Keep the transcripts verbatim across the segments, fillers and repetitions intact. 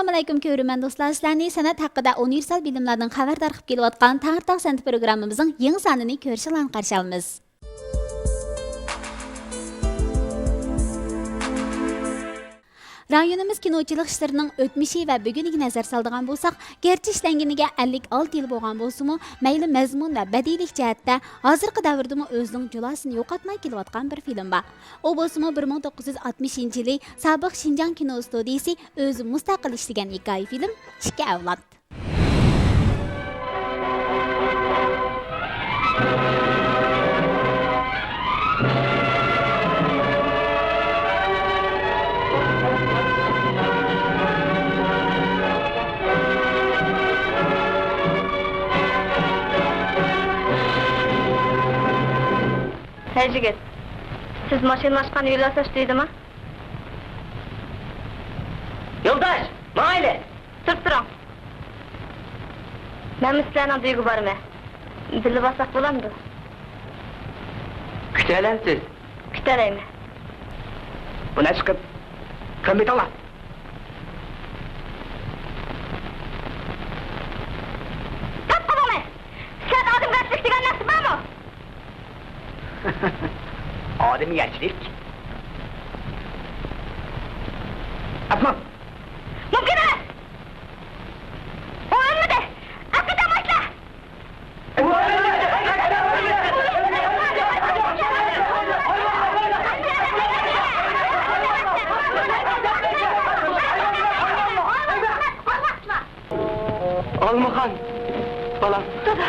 ئەسسالامۇئەلەيكۇم، كۆرۈرمەن دوستلار، سىلەرنى سەنئەت ھەققىدە ئۇنىۋېرسال بىلىملەردىن خەۋەردار قىلىپ كېلىۋاتقان تەڭرىتاغ سەنئىتى پروگراممىمىزنىڭ يېڭى سانىنى كۆرۈشۈڭلارنى قارشى ئالىمىز. رايونىمىز كىنوچىلىق ئىشلىرىنىڭ ئۆتمۈشى ۋە بۈگۈنىگە نەزەر سالىدىغان بولساق، گەرچە ئىشلەنگىنىگە ئەللىك ئالتە يىل بولغان بولسىمۇ، مەيلى مەزمۇن ۋە بەدىئىيلىك جەھەتتە ھازىرقى دەۋردىمۇ ئۆزىنىڭ جۇلاسىنى يوقاتماي كېلىۋاتقان بىر فىلىم بار. ئۇ بولسىمۇ بىر مىڭ توققۇز يۈز ئاتمىشىنچى يىلى سابىق شىنجاڭ كىنو ستۇدىيىسى ئۆزى مۇستەقىل ئىشلىگەن ھېكايە فىلىم ئىككى ئەۋلاد. ھەي، يىگىت، سىز ماشىنا ئاچقان يول ياساش دېدىما؟ يولداش، ماڭايلى! تۇرۇپ تۇرۇڭ. مەنمۇ سىلەرنىڭ ئۆيگە بارىمەن. بىللە بارساق بولامدۇ؟ كۈتەلەمسىز؟ كۈتەلەيمەن. بۇنى چىقىپ، قىممىتىڭلار. تاپقىلىڭلار! سىلەردە ئادەمگەرچىلىك دېگەن نەرسە بارمۇ؟ ئادەمگەرچىلىك؟ ئاتماڭ! مۇمكىن ئەمەس! ئۇ ئۆلمىدى! ئەكېتەلمەيسىلەر! ئالمىخان، بالام. دادا،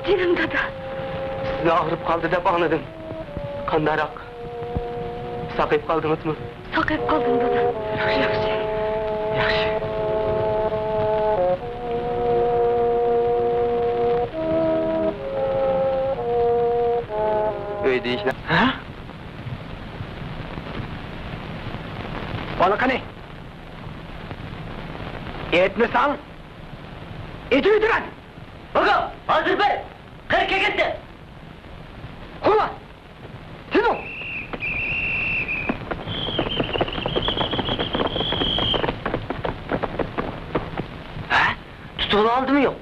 جېنىم دادا. سىزنى ئاغرىپ قالدى دەپ ئاڭلىدىم. قانداقراق؟ ساقىيىپ قالدىڭىزمۇ؟ ساقىيىپ قالدىم، دادا. ياخشى. ياخشى. ياخشى. ئۆيدە ھېچ نە-، ھە؟ بالا قېنى؟ ئېيتمىساڭ، ئېتىۋېتىمەن! بۇگا، ھازىر بىر قىر كېگىزدى. قولا! تىنىڭ! ھە؟ تۇتۇۋالالدىمۇ يوق؟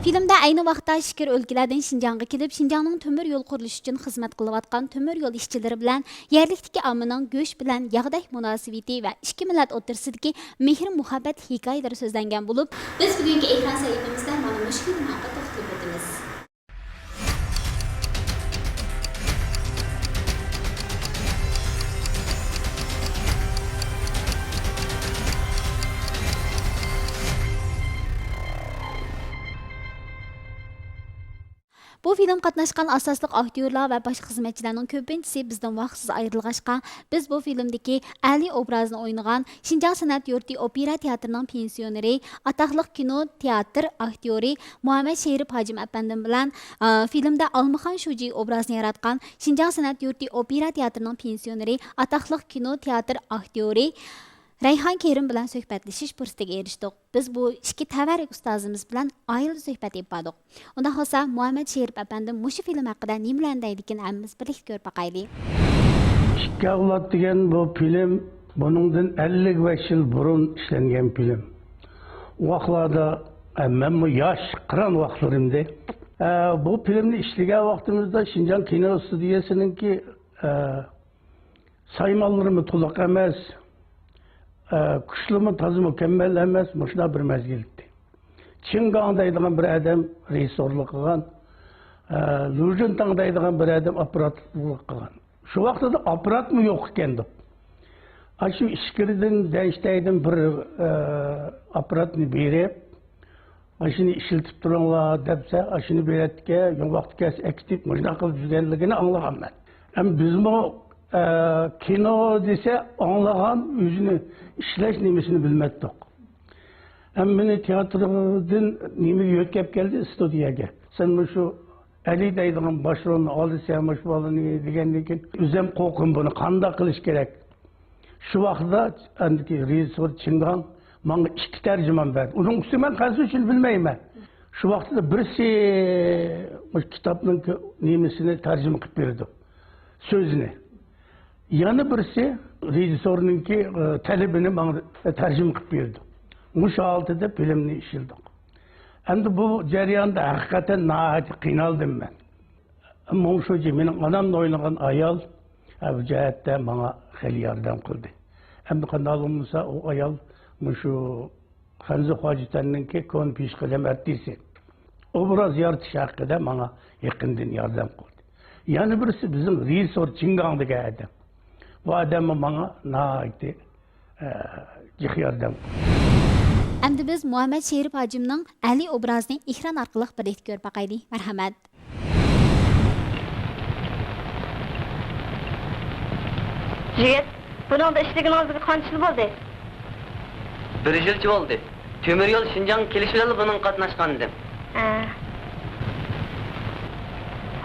فىلىمدە ئەينى ۋاقىتتا ئىچكىرى ئۆلكىلەردىن شىنجاڭغا كېلىپ، شىنجاڭنىڭ تۆمۈر يول قۇرۇلۇشى ئۈچۈن خىزمەت قىلىۋاتقان تۆمۈر يول ئىشچىلىرى بىلەن يەرلىكتىكى ئاممىنىڭ گۆش بىلەن ياغدەك مۇناسىۋىتى ۋە ئىككى مىللەت ئوتتۇرىسىدىكى مېھىر-مۇھەببەت ھېكايىلىرى سۆزلەنگەن بولۇپ، بىز بۈگۈنكى ئېكران سەھىپىمىزدە مانا مۇشۇ فىلىم ھەققىدە توختىلىپ ئۆتىمىز. بۇ فىلىم قاتناشقان ئاساسلىق ئاكتيورلار ۋە باشقا خىزمەتچىلەرنىڭ كۆپىنچىسى بىزدىن ۋاقىتسىز ئايرىلغاچقا، بىز بۇ فىلىمدىكى ئەلى ئوبرازىنى ئوينىغان شىنجاڭ سەنئەت يۇرتى ئوپېرا تىياتىرىنىڭ پېنسىيونېرى، ئاتاقلىق كىنو تىياتىر ئاكتيورى مۇھەممەد شېرىپ ھاجىم ئەپەندىم بىلەن، ئا، فىلىمدە ئالمىخان شۇجى ئوبرازىنى ياراتقان شىنجاڭ سەنئەت يۇرتى ئوپېرا تىياتىرىنىڭ پېنسىيونېرى، ئاتاقلىق كىنو تىياتىر ئاكتيورى رەيھان كېرىم بىلەن سۆھبەتلىشىش پۇرسىتىگە ئېرىشتۇق. بىز بۇ ئىككى تەۋەررۈك ئۇستازىمىز بىلەن ئائىلىدە سۆھبەت ئېلىپ باردۇق. ئۇنداق بولسا، مۇھەممەد شېرىپ ئەپەندىم مۇشۇ فىلىم ھەققىدە نېمىلەرنى دەيدىكىن، ھەممىمىز بىرلىكتە كۆرۈپ باقايلى. ئىككى ئەۋلاد دېگەن بۇ فىلىم بۇنىڭدىن ئەللىك بەش يىل بۇرۇن ئىشلەنگەن فىلىم. ئۇ ۋاقىتلاردا، ئە، مەنمۇ ياش، قىران ۋاقىتلىرىمدى. ئە، بۇ فىلىمنى ئىشلىگەن ۋاقتىمىزدا شىنجاڭ كىنو ستۇدىيەسىنىڭكى، ئە، سايمانلىرىمۇ تولۇق ئەمەس، ئە، كۈچلىرىمۇ تازا مۇكەممەل ئەمەس، مۇشۇنداق بىر مەزگىل ئىدى. چىڭگاڭ دەيدىغان بىر ئادەم رېژىسسورلۇق قىلغان، ئە، لۇجىنتاڭ دەيدىغان بىر ئادەم ئاپپاراتلىق قىلغان. شۇ ۋاقىتتا ئاپپاراتمۇ يوق ئىكەندۇق. ئاشۇ ئىچكىرىدىن، دەنشتەيدىن بىر، ئە، ئاپپاراتنى بېرىپ، ئاشۇنى ئىشلىتىپ تۇرۇڭلار دەپسە، ئاشۇنى بېرەتتىكەن، يوڭاقتا كەلسە ئەكېتىپ، مۇشۇنداق قىلىپ يۈرگەنلىكىنى ئاڭلىغانمەن. ئەمما بىزمۇ، ئە، كىنو دېسە، ئاڭلىغان، ئۆزىنى ئىشلەش نېمىسىنى بىلمەتتۇق. ئەمما مېنى تىياتىردىن نېمىگە يۆتكەپ كەلدى، ستۇدىيەگە. سەن مۇشۇ ئەلى دەيدىغان باش رولنى ئالدى، سەن مۇشۇ بالىنى دېگەندىن كېيىن، ئۆزۈم قورقتۇم، بۇنى قانداق قىلىش كېرەك؟ شۇ ۋاقىتتا ئاندىكى رېژىسسور چىڭگاڭ ماڭا ئىككى تەرجىمە بەردى. ئۇنىڭ ئۈستىگە مەن قايسى ئۈچۈن بىلمەيمەن. شۇ ۋاقىتتا بىرسى مۇشۇ كىتابنىڭ نېمىسىنى تەرجىمە قىلىپ بېرىدۇ، سۆزىنى. يەنە بىرسى رېژىسسورنىڭكى، ئى، تەلىپىنى ماڭا تەرجىمە قىلىپ بەردى. مۇشۇ ھالىتىدە فىلىمنى ئىشلىدۇق. ئەمدى بۇ جەرياندا ھەقىقەتەن ناھايىتى قىينالدىم مەن. ئەمما شۇ مېنىڭ ئانامنى ئوينىغان ئايال، ھە، بۇ جەھەتتە ماڭا خېلى ياردەم قىلدى. ئەمدى قانداق بولمىسا، ئۇ ئايال مۇشۇ خەنزۇ خاجىتەننىڭكى كونا پېشقەدەم ئارتىسى. ئوبراز يارىتىش ھەققىدە ماڭا يېقىندىن ياردەم قىلدى. يەنە بىرسى بىزنىڭ رېژىسسور چىڭگاڭ دېگەن ئادەم. بۇ ئادەممۇ ماڭا ناھايىتى، ئە، جىق ياردەم قىلدى. ئەمدى بىز مۇھەممەد شېرىپ ھاجىمنىڭ ئەلى ئوبرازىنى ئېكران ئارقىلىق بىرلىكتە كۆرۈپ باقايلى. مەرھەمەت. يىگىت، بۇنىڭدا ئىشلىگىنىڭىزگە قانچە يىل بولدى؟ بىر يىلچە بولدى. تۆمۈر يول شىنجاڭغا كېلىش بىلەنلا بۇنىڭغا قاتناشقانىدىم. ھە.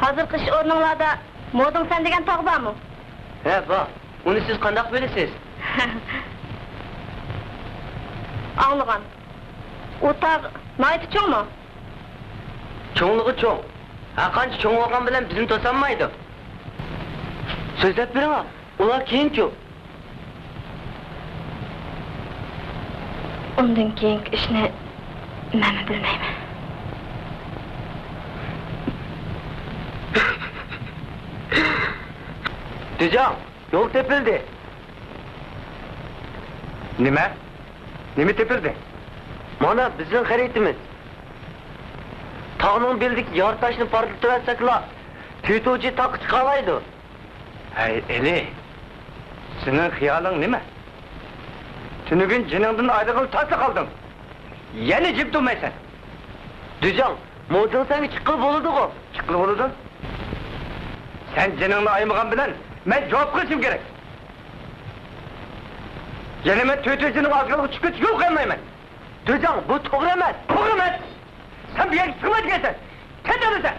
ھازىرقى ئىش ئورنۇڭلاردا مودېڭسەن دېگەن تاغ بارمۇ؟ ھە، بار. ئۇنى سىز قانداق بىلىسىز؟ ئاڭلىغان. ئۇ تاغ ناھايىتى چوڭمۇ؟ چوڭلۇقى چوڭ. ھەرقانچە چوڭ بولغان بىلەن بىزنى توسالمايدۇ. سۆزلەپ بېرىڭ، ئۇلار كېيىنچۇ؟ ئۇندىن كېيىنكى ئىشنى مەنمۇ بىلمەيمەن. دىجاڭ، يول تېپىلدى. نېمە؟ نېمە تېپىلدى؟ مانا بىزنىڭ خەرىتىمىز. تاغنىڭ بېلىدىكى يار تاشنى پارتلىتىۋەتسەكلا، تۆتىۋىچى تاغقا چىقالايدۇ. ھەي، ئېلى، سېنىڭ خىيالىڭ نېمە؟ تۈنۈگۈن جېنىڭدىن ئايرىلغىلى تاسلا قالدىڭ. يەنە جىم تۇرمايسەن. دۈجاڭ، مودېڭسەنگە چىققىلى بولىدىغۇ. چىققىلى بولىدۇ؟ سەن جېنىڭنى ئايىمىغان بىلەن مەن جاۋاب قىلىشىم كېرەك. يەنە مەن تۆتىۋىچىنىڭ ئازغىنىغا چۈشۈپ كېتىشكە يول قويمايمەن. دۈجاڭ، بۇ توغرا ئەمەس. توغرا ئەمەس. سەن بۇ يەرگە چىقمايدىكەنسەن. كەت ئەمىسە.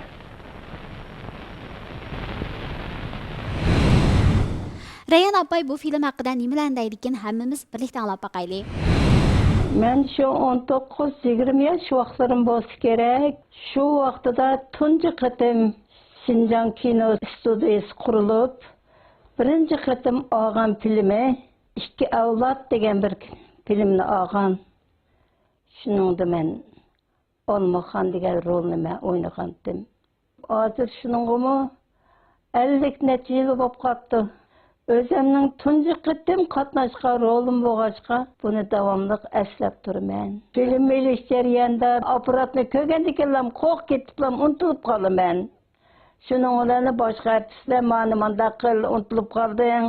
رەيھان ئاپاي بۇ فىلىم ھەققىدە نېمىلەرنى دەيدىكىن، ھەممىمىز بىرلىكتە ئاڭلاپ باقايلى. مەن شۇ ئون توققۇز، يىگىرمە ياش ۋاقىتلىرىم بولسا كېرەك. شۇ ۋاقتىدا تۇنجى قېتىم شىنجاڭ كىنو ئىستۇدىيىسى قۇرۇلۇپ، بىرىنچى قېتىم ئالغان فىلىمى ئىككى ئەۋلاد دېگەن بىر فىلىمنى ئالغان. شۇنىڭدا مەن ئالمىخان دېگەن رولنى مەن ئوينىغانتىم. ھازىر شۇنىڭغىمۇ ئەللىك نەچچە يىل بولۇپ قاپتۇ. ئۆزۈمنىڭ تۇنجى قېتىم قاتناشقان رولۇم بولغاچقا، بۇنى داۋاملىق ئەسلەپ تۇرىمەن. فىلىم ئېلىش جەريانىدا ئاپپاراتنى كۆرگەندىكىنلا قورقۇپ كېتىپلا ئۇنتۇلۇپ قالىمەن. شۇنىڭ بىلەن باشقا ئارتىسلار مانا مانداق قىل، ئۇنتۇلۇپ قالدىڭ،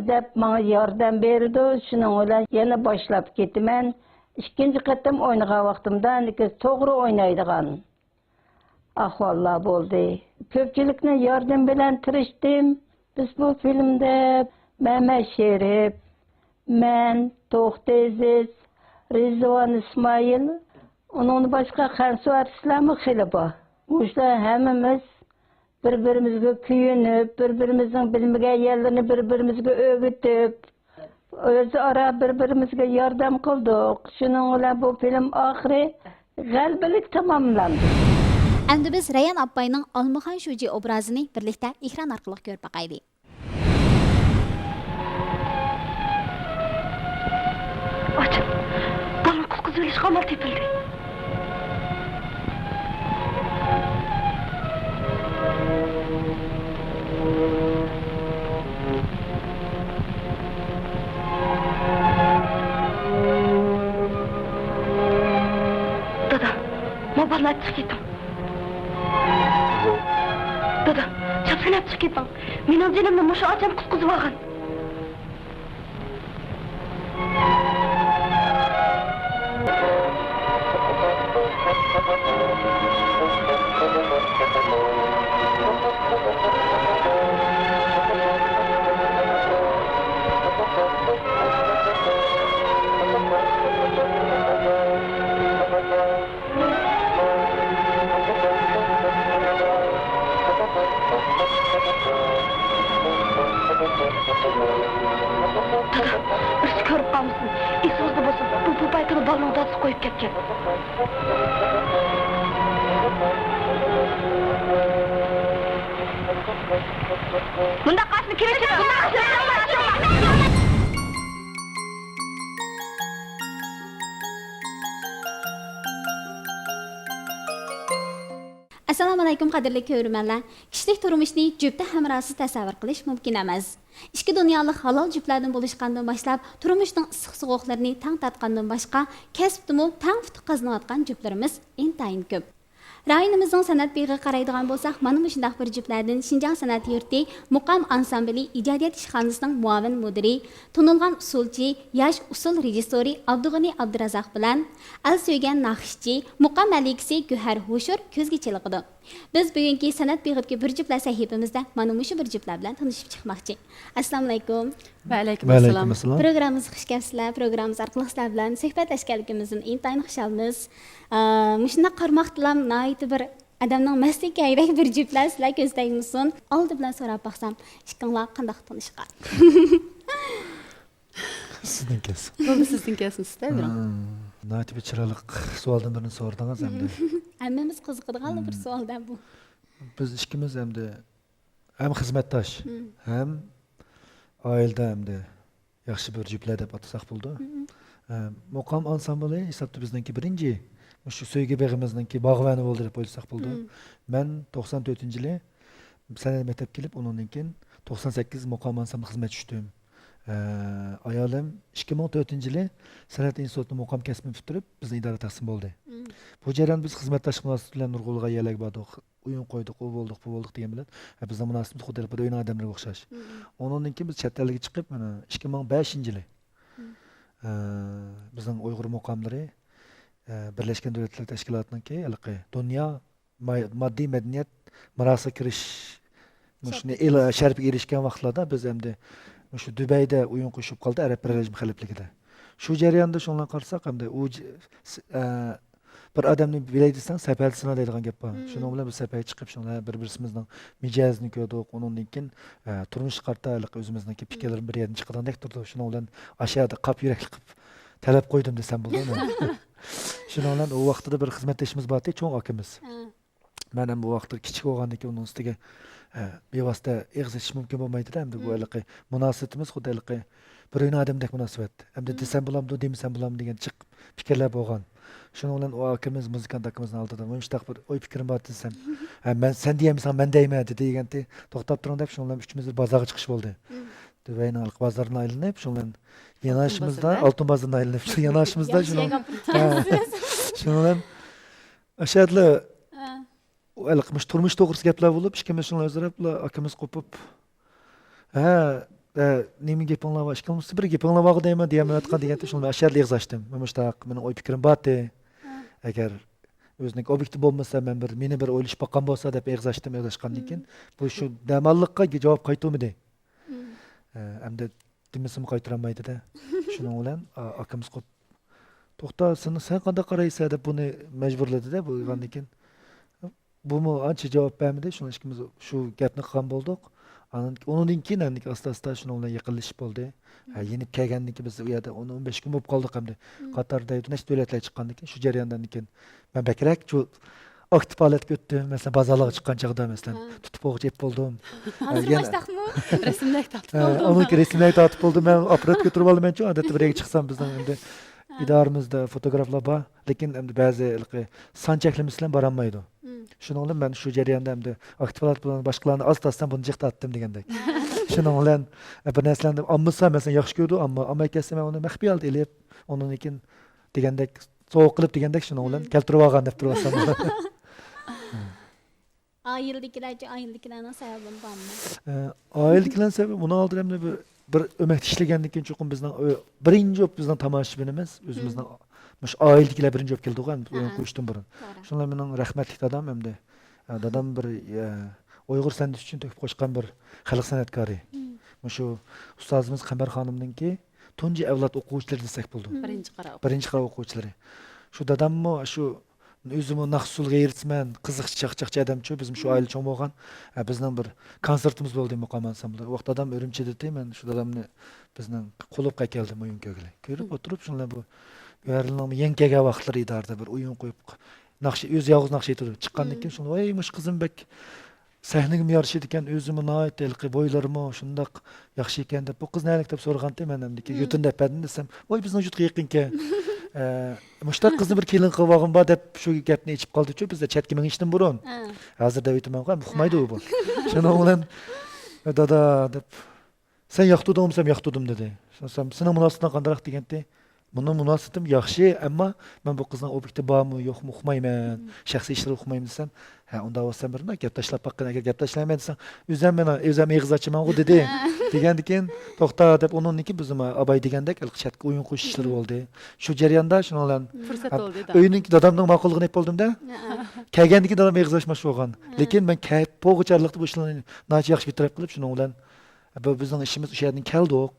دەپ ماڭا ياردەم بېرىدۇ. شۇنىڭ بىلەن يەنە باشلاپ كېتىمەن. ئىككىنچى قېتىم ئوينىغان ۋاقتىمدا نېكىز توغرا ئوينايدىغان ئەھۋاللار بولدى. كۆپچىلىكنىڭ ياردىمى بىلەن تىرىشتىم. بىز بۇ فىلىمدە مەمەت شېرىپ، مەن، توختى ئەزىز، رىزۋان ئىسمائىل، ئۇنىڭدىن باشقا خەنزۇ ئارتىسلارمۇ خېلى بار. مۇشۇلار ھەممىمىز بىر-بىرىمىزگە كۆيۈنۈپ، بىر-بىرىمىزنىڭ بىلمىگەن يەرلىرىنى بىر-بىرىمىزگە ئۆگىتىپ، ئۆزئارا بىر-بىرىمىزگە ياردەم قىلدۇق. شۇنىڭ بىلەن بۇ فىلىم ئاخىرى غەلىبىلىك تاماملاندى. ئەمدى بىز رەيھان ئاپاينىڭ ئالمىخان شۇجى ئوبرازىنى بىرلىكتە ئېكران ئارقىلىق كۆرۈپ باقايلى. ئاچىل، بالىنى قۇتقۇزۇۋېلىشقا ئامال تېپىلدى. دادا، ما بالىنى ئەپ چىقىپ كېتىڭ. دادا، چاپسان ئەپ چىقىپ كېتىڭ. مېنىڭ جېنىمنى مۇشۇ ئاچام قۇتقۇزۇۋالغان. دادا، بىرسى كۆرۈپ قالمىسۇن. ئېسىڭىزدە بولسۇن، بۇ پوپايكىنى بالىنىڭ دادىسى قويۇپ كەتكەن. مۇنداق قارىسا كىرىپ ئەسسالامۇئەلەيكۇم، قەدىرلىك كۆرۈرمەنلەر. كىشىلىك تۇرمۇشنى جۈپتە ھەمراھسىز تەسەۋۋۇر قىلىش مۇمكىن ئەمەس. ئىككى دۇنيالىق ھالال جۈپلەردىن بولۇشقاندىن باشلاپ، تۇرمۇشنىڭ ئىسسىق سوغۇقلىرىنى تەڭ تارتقاندىن باشقا، كەسىپتىمۇ تەڭ ئۇتۇق قازىنىۋاتقان جۈپلىرىمىز ئىنتايىن كۆپ. رايونىمىزنىڭ سەنئەت بېغىغا قارايدىغان بولساق، مانا مۇشۇنداق بىر جۈپلەردىن شىنجاڭ سەنئەت يۇرتى مۇقام ئانسامبىلى ئىجادىيەت ئىشخانىسىنىڭ مۇئاۋىن مۇدىرى، تونۇلغان ئۇسسۇلچى، ياش ئۇسسۇل رېژىسسورى ئابدۇغېنى ئابدۇرازاق بىلەن ئەل سۆيگەن ناخشىچى، مۇقام مەلىكىسى گۆھەر ھوشۇر كۆزگە چېلىقىدۇ. بىز بۈگۈنكى سەنئەت بېغىدىكى بىر جۈپلەر سەھىپىمىزدە مانا مۇشۇ بىر جۈپلەر بىلەن تونۇشۇپ چىقماقچى. ئەسسالامۇئەلەيكۇم. ۋەئەلەيكۇم ئەسسالام. ۋەئەلەيكۇم ئەسسالام. پروگراممىمىزغا خۇش كەپسىلەر. پروگراممىمىز ئارقىلىق سىلەر بىلەن سۆھبەتلەشكەنلىكىمىزدىن ئىنتايىن خۇشالمىز. ئا، مۇشۇنداق قارىماقتىلام ناھايىتى بىر ئادەمنىڭ مەستلىكى ھەيۋەك بىر جۈپلەر سىلەر كۆزدەيمىسۇن. ئالدى بىلەن سوراپ باقسام، ئىككىڭلار قانداق تونۇشقان؟ سىزدىن كەلسۇن. بولدى، سىزدىن كەلسۇن، سىزدە بېرىڭ. ھىم، ناھايىتى بىر چىرايلىق سوئالدىن بىرنى سورىدىڭىز ئەمدى. ھەممىمىز قىزىقىدىغان بىر سوئال-دە بۇ. بىز ئىككىمىز ئەمدى ھەم خىزمەتداش، ھەم ئائىلىدە ئەمدى ياخشى بىر جۈپلەر دەپ ئاتىساق بولىدۇ. ھە، مۇقام ئانسامبىلى ھېسابتا بىزنىڭكى بىرىنچى مۇشۇ سۆيگۈ بېغىمىزنىڭكى باغۋەنى بولدى دەپ ئويلىساق بولىدۇ. مەن توقسان تۆتىنچى يىلى سەنئەت مەكتەپكە كېلىپ، ئۇنىڭدىن كېيىن توقسان سەككىز مۇقام ئانسامبىلىغا خىزمەتكە چۈشتۈم. ئايالىم ئىككى مىڭ تۆتىنچى يىلى سەنئەت ئىنستىتۇتىنىڭ مۇقام كەسپىنى پۈتتۈرۈپ، بىزنىڭ ئىدارە تەقسىم بولدى. بۇ جەرياندا بىز خىزمەتداشلىق مۇناسىۋىتى بىلەن نۇرغۇنلىغان يەرلەرگە باردۇق. ئويۇن قويدۇق، ئۇ بولدۇق، بۇ بولدۇق دېگەن بىلەن، ھە، بىزنىڭ مۇناسىۋىتىمىز خۇددى بىر ئۆينىڭ ئادەملىرىگە ئوخشاش. ئۇنىڭدىن كېيىن بىز چەت ئەلگە چىقىپ، مانا، ئىككى مىڭ بەشىنچى يىلى، ئە، بىزنىڭ ئۇيغۇر مۇقاملىرى، ئە، بىرلەشكەن دۆلەتلەر تەشكىلاتىنىڭكى ھېلىقى دۇنيا ما-، ماددىي مەدەنىيەت مىراسىغا كىرىش مۇشۇنى ئېل-، شەرىپىگە ئېرىشكەن ۋاقىتلاردا بىز ئەمدى مۇشۇ دۇبەيدە ئويۇن قويۇشۇپ قالدى، ئەرەب بىرلەشمە خەلىپلىكىدە. شۇ جەرياندا شۇنىڭ بىلەن قارىساق، ئەمدى ئۇ ج-، س-، ئە، بىر ئادەمنى بىلەي دېسەڭ، سەپەدە سىنا دەيدىغان گەپ بار. شۇنىڭ بىلەن بىز سەپەدە چىقىپ، شۇنىڭ بىلەن بىر-، بىرسىمىزنىڭ مىجەزىنى كۆردۇق. ئۇنىڭدىن كېيىن، ئە، تۇرمۇشقا قارىتا ھېلىقى ئۆزىمىزنىڭكى پىكىرلىرىمىز بىر يەردىن چىقىدىغاندەك تۇرىدۇ. شۇنىڭ بىلەن ئاشۇ يەردە قاپ يۈرەكلىك قىلىپ تەلەپ قويدۇم دېسەم بولىدۇ. شۇنىڭ بىلەن ئۇ ۋاقتىدا بىر خىزمەتدىشىمىز بارتى، چوڭ ئاكىمىز. مەن ھەم بۇ ۋاقىتتا كىچىك بولغاندىكىن ئۇنىڭ ئۈستىگە، ئە، بىۋاسىتە ئېغىز ئېچىش مۇمكىن بولمايدۇ-دە، ئەمدى بۇ ھېلىقى مۇناسىۋىتىمىز خۇددى ھېلىقى بىر ئۆينىڭ ئادىمىدەك مۇناسىۋەت. ئەمدى دېسەم بولامدۇ، دېمىسەم بولامدۇ دېگەن جىق پىكىرلەر بولغان. شۇنىڭ بىلەن ئۇ ئاكىمىز، مۇزىكانت ئاكىمىزنىڭ ئالدىدا مۇشۇنداق بىر ئوي پىكرىم بار دېسەم، ھە، مەن، سەن دېيەلمىسەڭ مەن دەيمەن دېدى دېگەنتى، توختاپ تۇرۇڭ دەپ، شۇنىڭ بىلەن ئۈچىمىز بىر بازارغا چىقىش بولدى. دۇبەينىڭ ھېلىقى بازىرىنى ئايلىنىپ، شۇنىڭ بىلەن يانئاشىمىزدا، ئالتۇن بازىرىنى ئايلىنىپ، شۇ يانئاشىمىزدا شۇنىڭ، ھە، شۇنىڭ بىلەن ئاشۇ يەردىلا ھېلىقى مۇشۇ تۇرمۇش توغرىسىدا گەپلەر بولۇپ، ئىككىمىز شۇنىڭ ئۆزرەپ ئاكىمىز قوپۇپ، ھە، ھە، نېمە گېپىڭلار بار؟ ئىككىڭلار بىر گېپىڭلار بارغۇ دەيمەن، دېيەلمەيۋاتقان دېگەنتى، شۇنىڭ بىلەن ئاشۇ يەردىلا ئېغىز ئاچتىم. مەن مۇشۇنداق، مېنىڭ ئوي پىكرىم بارتى. ئەگەر ئۆزىنىڭكى ئوبيېكتى بولمىسا، مەن بىر، مېنى بىر ئويلىشىپ باققان بولسا دەپ ئېغىز ئاچتىم. ئېغىز ئاچقاندىن كېيىن، بۇ شۇ دەماللىققا جاۋاب قايتۇرمىدى. ئە، ئەمدى دېمىسىمۇ قايتۇرالمايدۇ-دە. شۇنىڭ بىلەن، ئا-، ئاكىمىز قوپ-، «توختا، سېنى، سەن قانداق قارايسەن؟» دەپ بۇنى مەجبۇرلىدى-دە، بۇ ئويغاندىن كېيىن. بۇمۇ ئانچە جاۋاب بەرمىدى. شۇڭا ئىككىمىز شۇ گەپنى قىلغان بولدۇق. ئاندىن، ئۇنىڭدىن كېيىن ئەمدى ئاستا-ئاستا شۇنىڭ بىلەن يېقىنلىشىپ بولدى. ھە، يېنىپ كەلگەندىن كېيىن بىز ئۇ يەردە ئون، ئون بەش كۈن بولۇپ قالدۇق ئەمدى. قاتار دەيدۇ، نەچچە دۆلەتلەرگە چىققاندىن كېيىن، شۇ جەرياندىن كېيىن مەن بەكرەك شۇ ئاكتىپ ھالەتكە ئۆتتۈم. مەسىلەن، بازارلارغا چىققان چاغدا، مەسىلەن، تۇتۇپ ئوغۇچ ئېلىپ بولدۇم. ھازىرمۇ ئاشۇنداقمۇ؟ رەسىملەرگە تارتىپ بولدۇم. ئۇنىڭكى رەسىملەرگە تارتىپ بولدۇم. مەن ئاپپارات كۆتۈرۈپ ئالىمەنچۇ، ئادەتتە بىر يەرگە چىقسام، بىزنىڭ ئەمدى ئىدارىمىزدا فوتوگرافلار بار، لېكىن ئەمدى بەزى ھېلىقى سان چەكلىمىسى بىلەن بارالمايدۇ. شۇنىڭ بىلەن مەن شۇ جەرياندا ئەمدى ئاكتىپ ھالەت بىلەن باشقىلارنى ئاز-ئاز بۇنى جىق تارتتىم دېگەندەك. شۇنىڭ بىلەن، ئە، بىر نەرسىلەرنى ئالمىسا، مەسىلەن، ياخشى كۆرىدۇ، ئەمما ئالماي كەتسە، مەن ئۇنى مەخپىي ھالدا ئېلىپ، ئۇنىڭدىن كېيىن دېگەندەك، سوۋغا قىلىپ دېگەندەك، شۇنىڭ بىلەن كەلتۈرۈپ ئالغان دەپ تۇرۇۋاتسام. ئائىلىدىكىلەرچۇ، ئائىلىدىكىلەرنىڭ سەۋەبىمۇ بارمۇ؟ ئە، ئائىلىدىكىلەرنىڭ سەۋەبى، ئۇنىڭ ئالدىدا مەن بىر، بىر ئۆمەكتە ئىشلىگەندىن كېيىن، چوقۇم بىزنىڭ ئۆ-، بىرىنچى بولۇپ بىزنىڭ تاماشىبىنىمىز، ئۆزىمىزنىڭ، مۇشۇ ئائىلىدىكىلەر بىرىنچى بولۇپ كېلىدىغۇ، ئەمدى ئويۇن قويۇشتىن بۇرۇن. شۇڭا مېنىڭ رەھمەتلىك دادام ئەمدى، ئە، دادام بىر، ئە، ئۇيغۇر سەنئىتى ئۈچۈن تۆكۈپ قوشقان بىر خەلق سەنئەتكارى. مۇشۇ ئۇستازىمىز قەمبەر خانىمنىڭكى تۇنجى ئەۋلاد ئوقۇغۇچىلىرى دېسەك بولىدۇ. بىرىنچى قارا ئوقۇغۇچىلىرى. شۇ داداممۇ شۇ ئۆزىمۇ ناخشا-ئۇسسۇل غەيرىتمەن، قىزىقچى، چاقچاقچى ئادەمچۇ. بىزمۇ شۇ ئائىلە چوڭ بولغان. ھە، بىزنىڭ بىر كونسېرتىمىز بولدى مۇقام ئانسامبىلى. ئۇ ۋاقىت دادام ئۈرۈمچىدىتى، مەن شۇ دادامنى بىزنىڭ قولۇپقا ئەكەلدىم ئويۇن كۆرگىلى. كۆرۈپ ئولتۇرۇپ، شۇنىڭ بىلەن بۇ گۆھەرلىنىڭ يېڭى كەلگەن ۋاقىتلىرى ئىدارىدا بىر ئويۇن قويۇپ، ناخشا، ئۆزى يالغۇز ناخشا ئېيتىدۇ. چىققاندىن كېيىن شۇنى، ۋاي، مۇشۇ قىزىم بەك سەھنىگىمۇ يارىشىدىكەن، ئۆزىمۇ ناھايىتى ھېلىقى بويلىرىمۇ شۇنداق ياخشى ئىكەن دەپ، بۇ قىز نەلىك دەپ سورىغانتى مەن ئەمدىكى، يۇرتىنى دەپ بەردىم دېسەم، ۋاي بىزنىڭ يۇرتقا يېقىنكەن. ئە، مۇشۇنداق قىزنى بىر كېلىن قىلىپ ئالغۇم بار دەپ شۇ گەپنى ئېچىپ قالدىچۇ، بىزدە چەتكە مېڭىشتىن بۇرۇن. ھازىر دەۋېتىمەنغۇ، ئۇقمايدۇ ئۇ بۇ. شۇنىڭ بىلەن، دادا دەپ، سەن ياقتۇردۇڭمۇ دېسەم، ياقتۇردۇم دېدى. شۇنىسام، سېنىڭ مۇناسىۋىتىڭ قانداقراق دېگەنتى. مېنىڭ مۇناسىۋىتىم ياخشى، ئەمما مەن بۇ قىزنىڭ ئوبيېكتى بارمۇ، يوقمۇ ئۇقمايمەن. شەخسىي ئىشلىرى ئۇقمايمەن دېسەم، ھە، ئۇنداق بولسا بىر گەپ تاشلاپ باققىن، ئەگەر گەپ تاشلايمەن دېسەڭ، ئۆزۈم مېنىڭ، ئۆزۈم ئېغىز ئاچىمەنغۇ دېدى. دېگەندىكىن، توختا دەپ ئۇنىڭدىن كېيىن بىزمۇ ئاباي دېگەندەك ھېلىقى چەتكە ئويۇن قويۇش ئىشلىرى بولدى. شۇ جەرياندا شۇنىڭ بىلەن، ئۆينىڭكى دادامنىڭ ماقۇللۇقىنى ئېلىپ بولدۇم-دە. كەلگەندىن كېيىن دادام ئېغىز ئاچماس بولغان. لېكىن مەن كەپ بولغۇچە ئارىلىقتا بۇ ئىشلارنى ناھايىتى ياخشى بىر تەرەپ قىلىپ، شۇنىڭ بىلەن بۇ بىزنىڭ ئىشىمىز، ئۇ يەردىن كەلدۇق.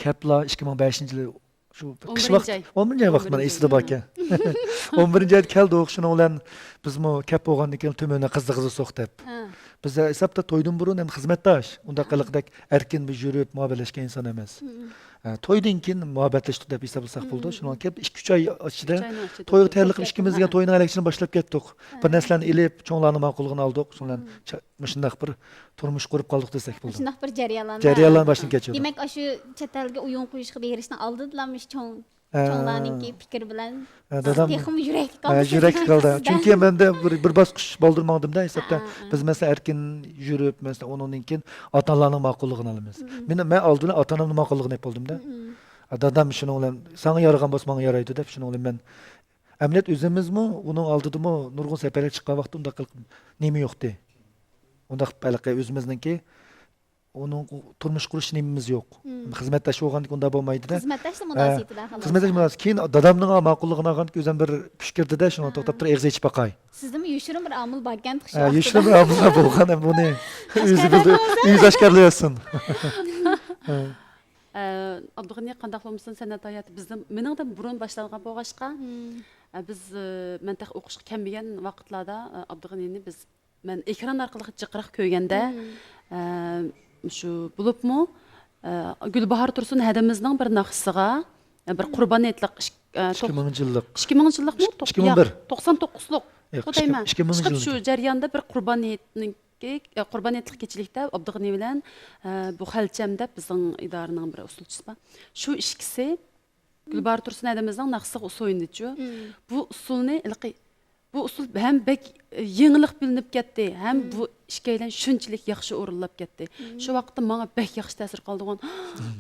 كەپلا ئىككى مىڭ بەشىنچى يىلى شۇ قىش ۋاقتى، ئون بىرىنچى ئاي. ئون بىرىنچى ئاي ۋاقتى مانا ئېسىدە باركەن. ئون بىرىنچى ئايدا كەلدۇق، شۇنىڭ بىلەن بىزمۇ كەپ بولغاندىن كېيىن تۈمەننى قىزىغىزدا سوق دەپ. بىز ھېسابتا تويدىن بۇرۇن ئەمدى خىزمەتداش، ئۇنداق قىلىقدەك ئەركىن بىر يۈرۈپ مۇھەببەتلەشكەن ئىنسان ئەمەس. ھە، تويدىن كېيىن مۇھەببەتلەشتۇق دەپ ھېسابلىساق بولىدۇ. شۇنىڭ كېيىن ئىككى، ئۈچ ئاي ئىچىدە تويغا تەييارلىق قىلىپ ئىككىمىز دېگەن توينىڭ ئەلەكچىنى باشلاپ كەتتۇق. بىر نەرسىلەرنى ئېلىپ، چوڭلارنىڭ ماقۇللۇقىنى ئالدۇق. شۇنىڭ بىلەن مۇشۇنداق بىر تۇرمۇش قۇرۇپ قالدۇق دېسەك بولىدۇ. مۇشۇنداق بىر جەريانلارنى، جەريانلارنى باشتىن كەچۈردۇق. دېمەك، ئاشۇ چەت ئەلگە ئويۇن قويۇشقا بېرىشنىڭ ئالدىدىلا مۇشۇ چوڭ، ھە، چوڭلارنىڭكى پىكرى بىلەن، ھە، دادام، تېخىمۇ يۈرەكلىك، ھە، قالدى، يۈرەكلىك قالدى. چۈنكى مەندە بىر، بىر باسقۇچ بالدۇر ماڭدىم-دە، ھېسابتا. ھە، ھە. بىز، مەسىلەن، ئەركىن يۈرۈپ، مەسىلەن، ئۇنىڭدىن كېيىن ئاتا-ئانىلارنىڭ ماقۇللۇقىنى ئالىمىز. مېنى، مەن ئالدى بىلەن ئاتا-ئانامنىڭ ماقۇللۇقىنى ئېلىپ بولدۇم-دە. ھە، دادام شۇنىڭ بىلەن، ساڭا يارىغان بولسا ماڭا يارايدۇ دەپ، شۇنىڭ بىلەن مەن ئەمەلىيەت ئۆزىمىزمۇ ئۇنىڭ ئالدىدىمۇ نۇرغۇن سەپەرلەرگە چىققان ۋاقىتتا ئۇنداق قىلىپ نېمە يوقتى. ئۇنداق ھېلىقى ئۆزىمىزنىڭكى ئۇنىڭ تۇرمۇش قۇرۇش نېمىمىز يوق. خىزمەتداش بولغاندىكىن ئۇنداق بولمايدۇ-دە. خىزمەتداشلا مۇناسىۋىتىدە خالاس. خىزمەتداش مۇناسىۋىتى. كېيىن دادامنىڭ ماقۇللۇقىنى ئالغاندىكىن ئۆزۈم بىر پىكىردە-دە، شۇنىڭ توختاپ تۇرۇپ ئېغىز ئېچىپ باقاي. سىزدىمۇ يوشۇرۇن بىر ئامىل باركەن شۇ ۋاقىتتا. يوشۇرۇن بىر ئامىللار بولغان، ھەم بۇنى ئۆزى بىلدى، ئۆزى ئاشكارىلىۋەتسۇن. ئە، ئابدۇغېنى قانداق بولمىسۇن، سەنئەت ھاياتى بىزدىن، مېنىڭدىن بۇرۇن باشلانغان بولغاچقا، ئە، بىز، ئە، مەن تېخى ئوقۇشقا كەلمىگەن ۋاقىتلاردا، ئە، ئابدۇغېنىنى بىز، مەن ئېكران ئارقىلىق جىقراق كۆرگەندە، ئە، شۇ بولۇپمۇ، ئە، گۈلباھار تۇرسۇن ھەدىمىزنىڭ بىر ناخشىسىغا، ئە، بىر قۇربان ھېيتلىق ئىش-، ئە، توق-، ئىككى مىڭىنچى يىللىق. ئىككى مىڭىنچى يىللىقمۇ؟ ئىككى مىڭ بىر. ياق، توقسان توققۇزلۇق. ياق، خۇدايمەن. ئىككى مىڭىنچى يىلدىكى. شۇ جەرياندا بىر قۇربان ھېيتنىڭ كى-، قۇربان ھېيتلىق كېچىلىكتە ئابدۇغېنى بىلەن، ئە، بۇ خەلچەم دەپ بىزنىڭ ئىدارىنىڭ بىر ئۇسسۇلچىسى بار. شۇ ئىككىسى گۈلباھار تۇرسۇن ھەدىمىزنىڭ ناخشىسىغا ئۇسسۇل ئوينىدىچۇ. بۇ ئۇسسۇلنى ھېلىقى، بۇ ئۇسسۇل ھەم بەك يېڭىلىق بىلىنىپ كەتتى، ھەم بۇ ئىككىيلەن شۇنچىلىك ياخشى ئورۇنلاپ كەتتى. شۇ ۋاقىتتا ماڭا بەك ياخشى تەسىر قالدىغان.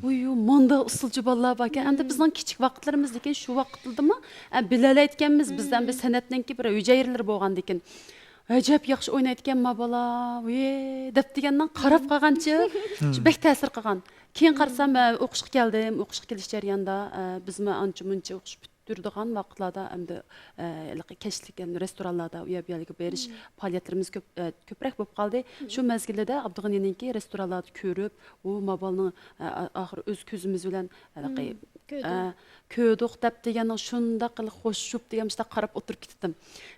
ۋۇي، مانداق ئۇسسۇلچى بالىلار باركەن. ئەمدى بىزنىڭ كىچىك ۋاقىتلىرىمىزدىكى شۇ ۋاقىتلىدىمۇ، ئە، بىلەلەيدىكەنمىز. بىزدە ئەمدى سەنئەتنىڭكى بىر ھۈجەيرىلىرى بولغاندىكىن. ئەجەب ياخشى ئوينايدىكەن ما بالا، ۋىي دەپ دېگەندىن قاراپ قالغانچە، شۇ بەك تەسىر قىلغان. كېيىن قارىسام، ئە، ئوقۇشقا كەلدىم، ئوقۇشقا كېلىش جەريانىدا، ئە، بىزمۇ ئانچە مۇنچە ئوقۇش پۈتتۈرىدىغان ۋاقىتلاردا ئەمدى، ئە، ھېلىقى كەچلىك ئەمدى رېستورانلاردا ئۇ يەر بۇ يەرگە بېرىش پائالىيەتلىرىمىز كۆپ، ئە، كۆپرەك بولۇپ قالدى. شۇ مەزگىلدە ئابدۇغېنىنىڭكى رېستورانلاردا كۆرۈپ، ئۇ ما بالىنىڭ، ئە، ئا-، ئاخىرى ئۆز كۆزىمىز بىلەن ھېلىقى، ئە، كۆردۇق دەپ دېگەننىڭ شۇنداق قىلىپ خوش شۇپ دېگەن مۇشۇنداق قاراپ ئولتۇرۇپ كېتىپتىم.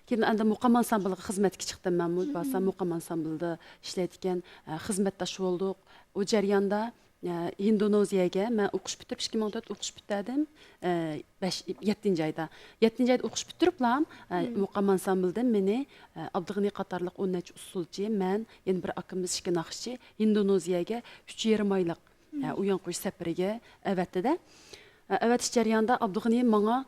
كېيىن ئەمدى مۇقام ئانسامبىلىغا خىزمەتكە چىقتىم مەنمۇ. بارسام مۇقام ئانسامبىلدا ئىشلەيدىكەن، ئە، خىزمەتداش بولدۇق. ئۇ جەرياندا، ئە، ھىندونېزىيەگە مەن ئوقۇش پۈتتۈرۈپ، ئىككى مىڭ تۆت ئوقۇش پۈتتۈردۈم. ئە، بەش، يەتتىنچى ئايدا. يەتتىنچى ئايدا ئوقۇش پۈتتۈرۈپلا، ئە، مۇقام ئانسامبىلدىن مېنى، ئە، ئابدۇغېنى قاتارلىق ئون نەچچە ئۇسسۇلچى، مەن، يەنە بىر ئاكىمىز، ئىككى ناخشىچى ھىندونېزىيەگە ئۈچ يېرىم ئايلىق، ئە، ئويۇن قويۇش سەپىرىگە ئەۋەتتى-دە. ئە، ئەۋەتىش جەريانىدا ئابدۇغېنى ماڭا،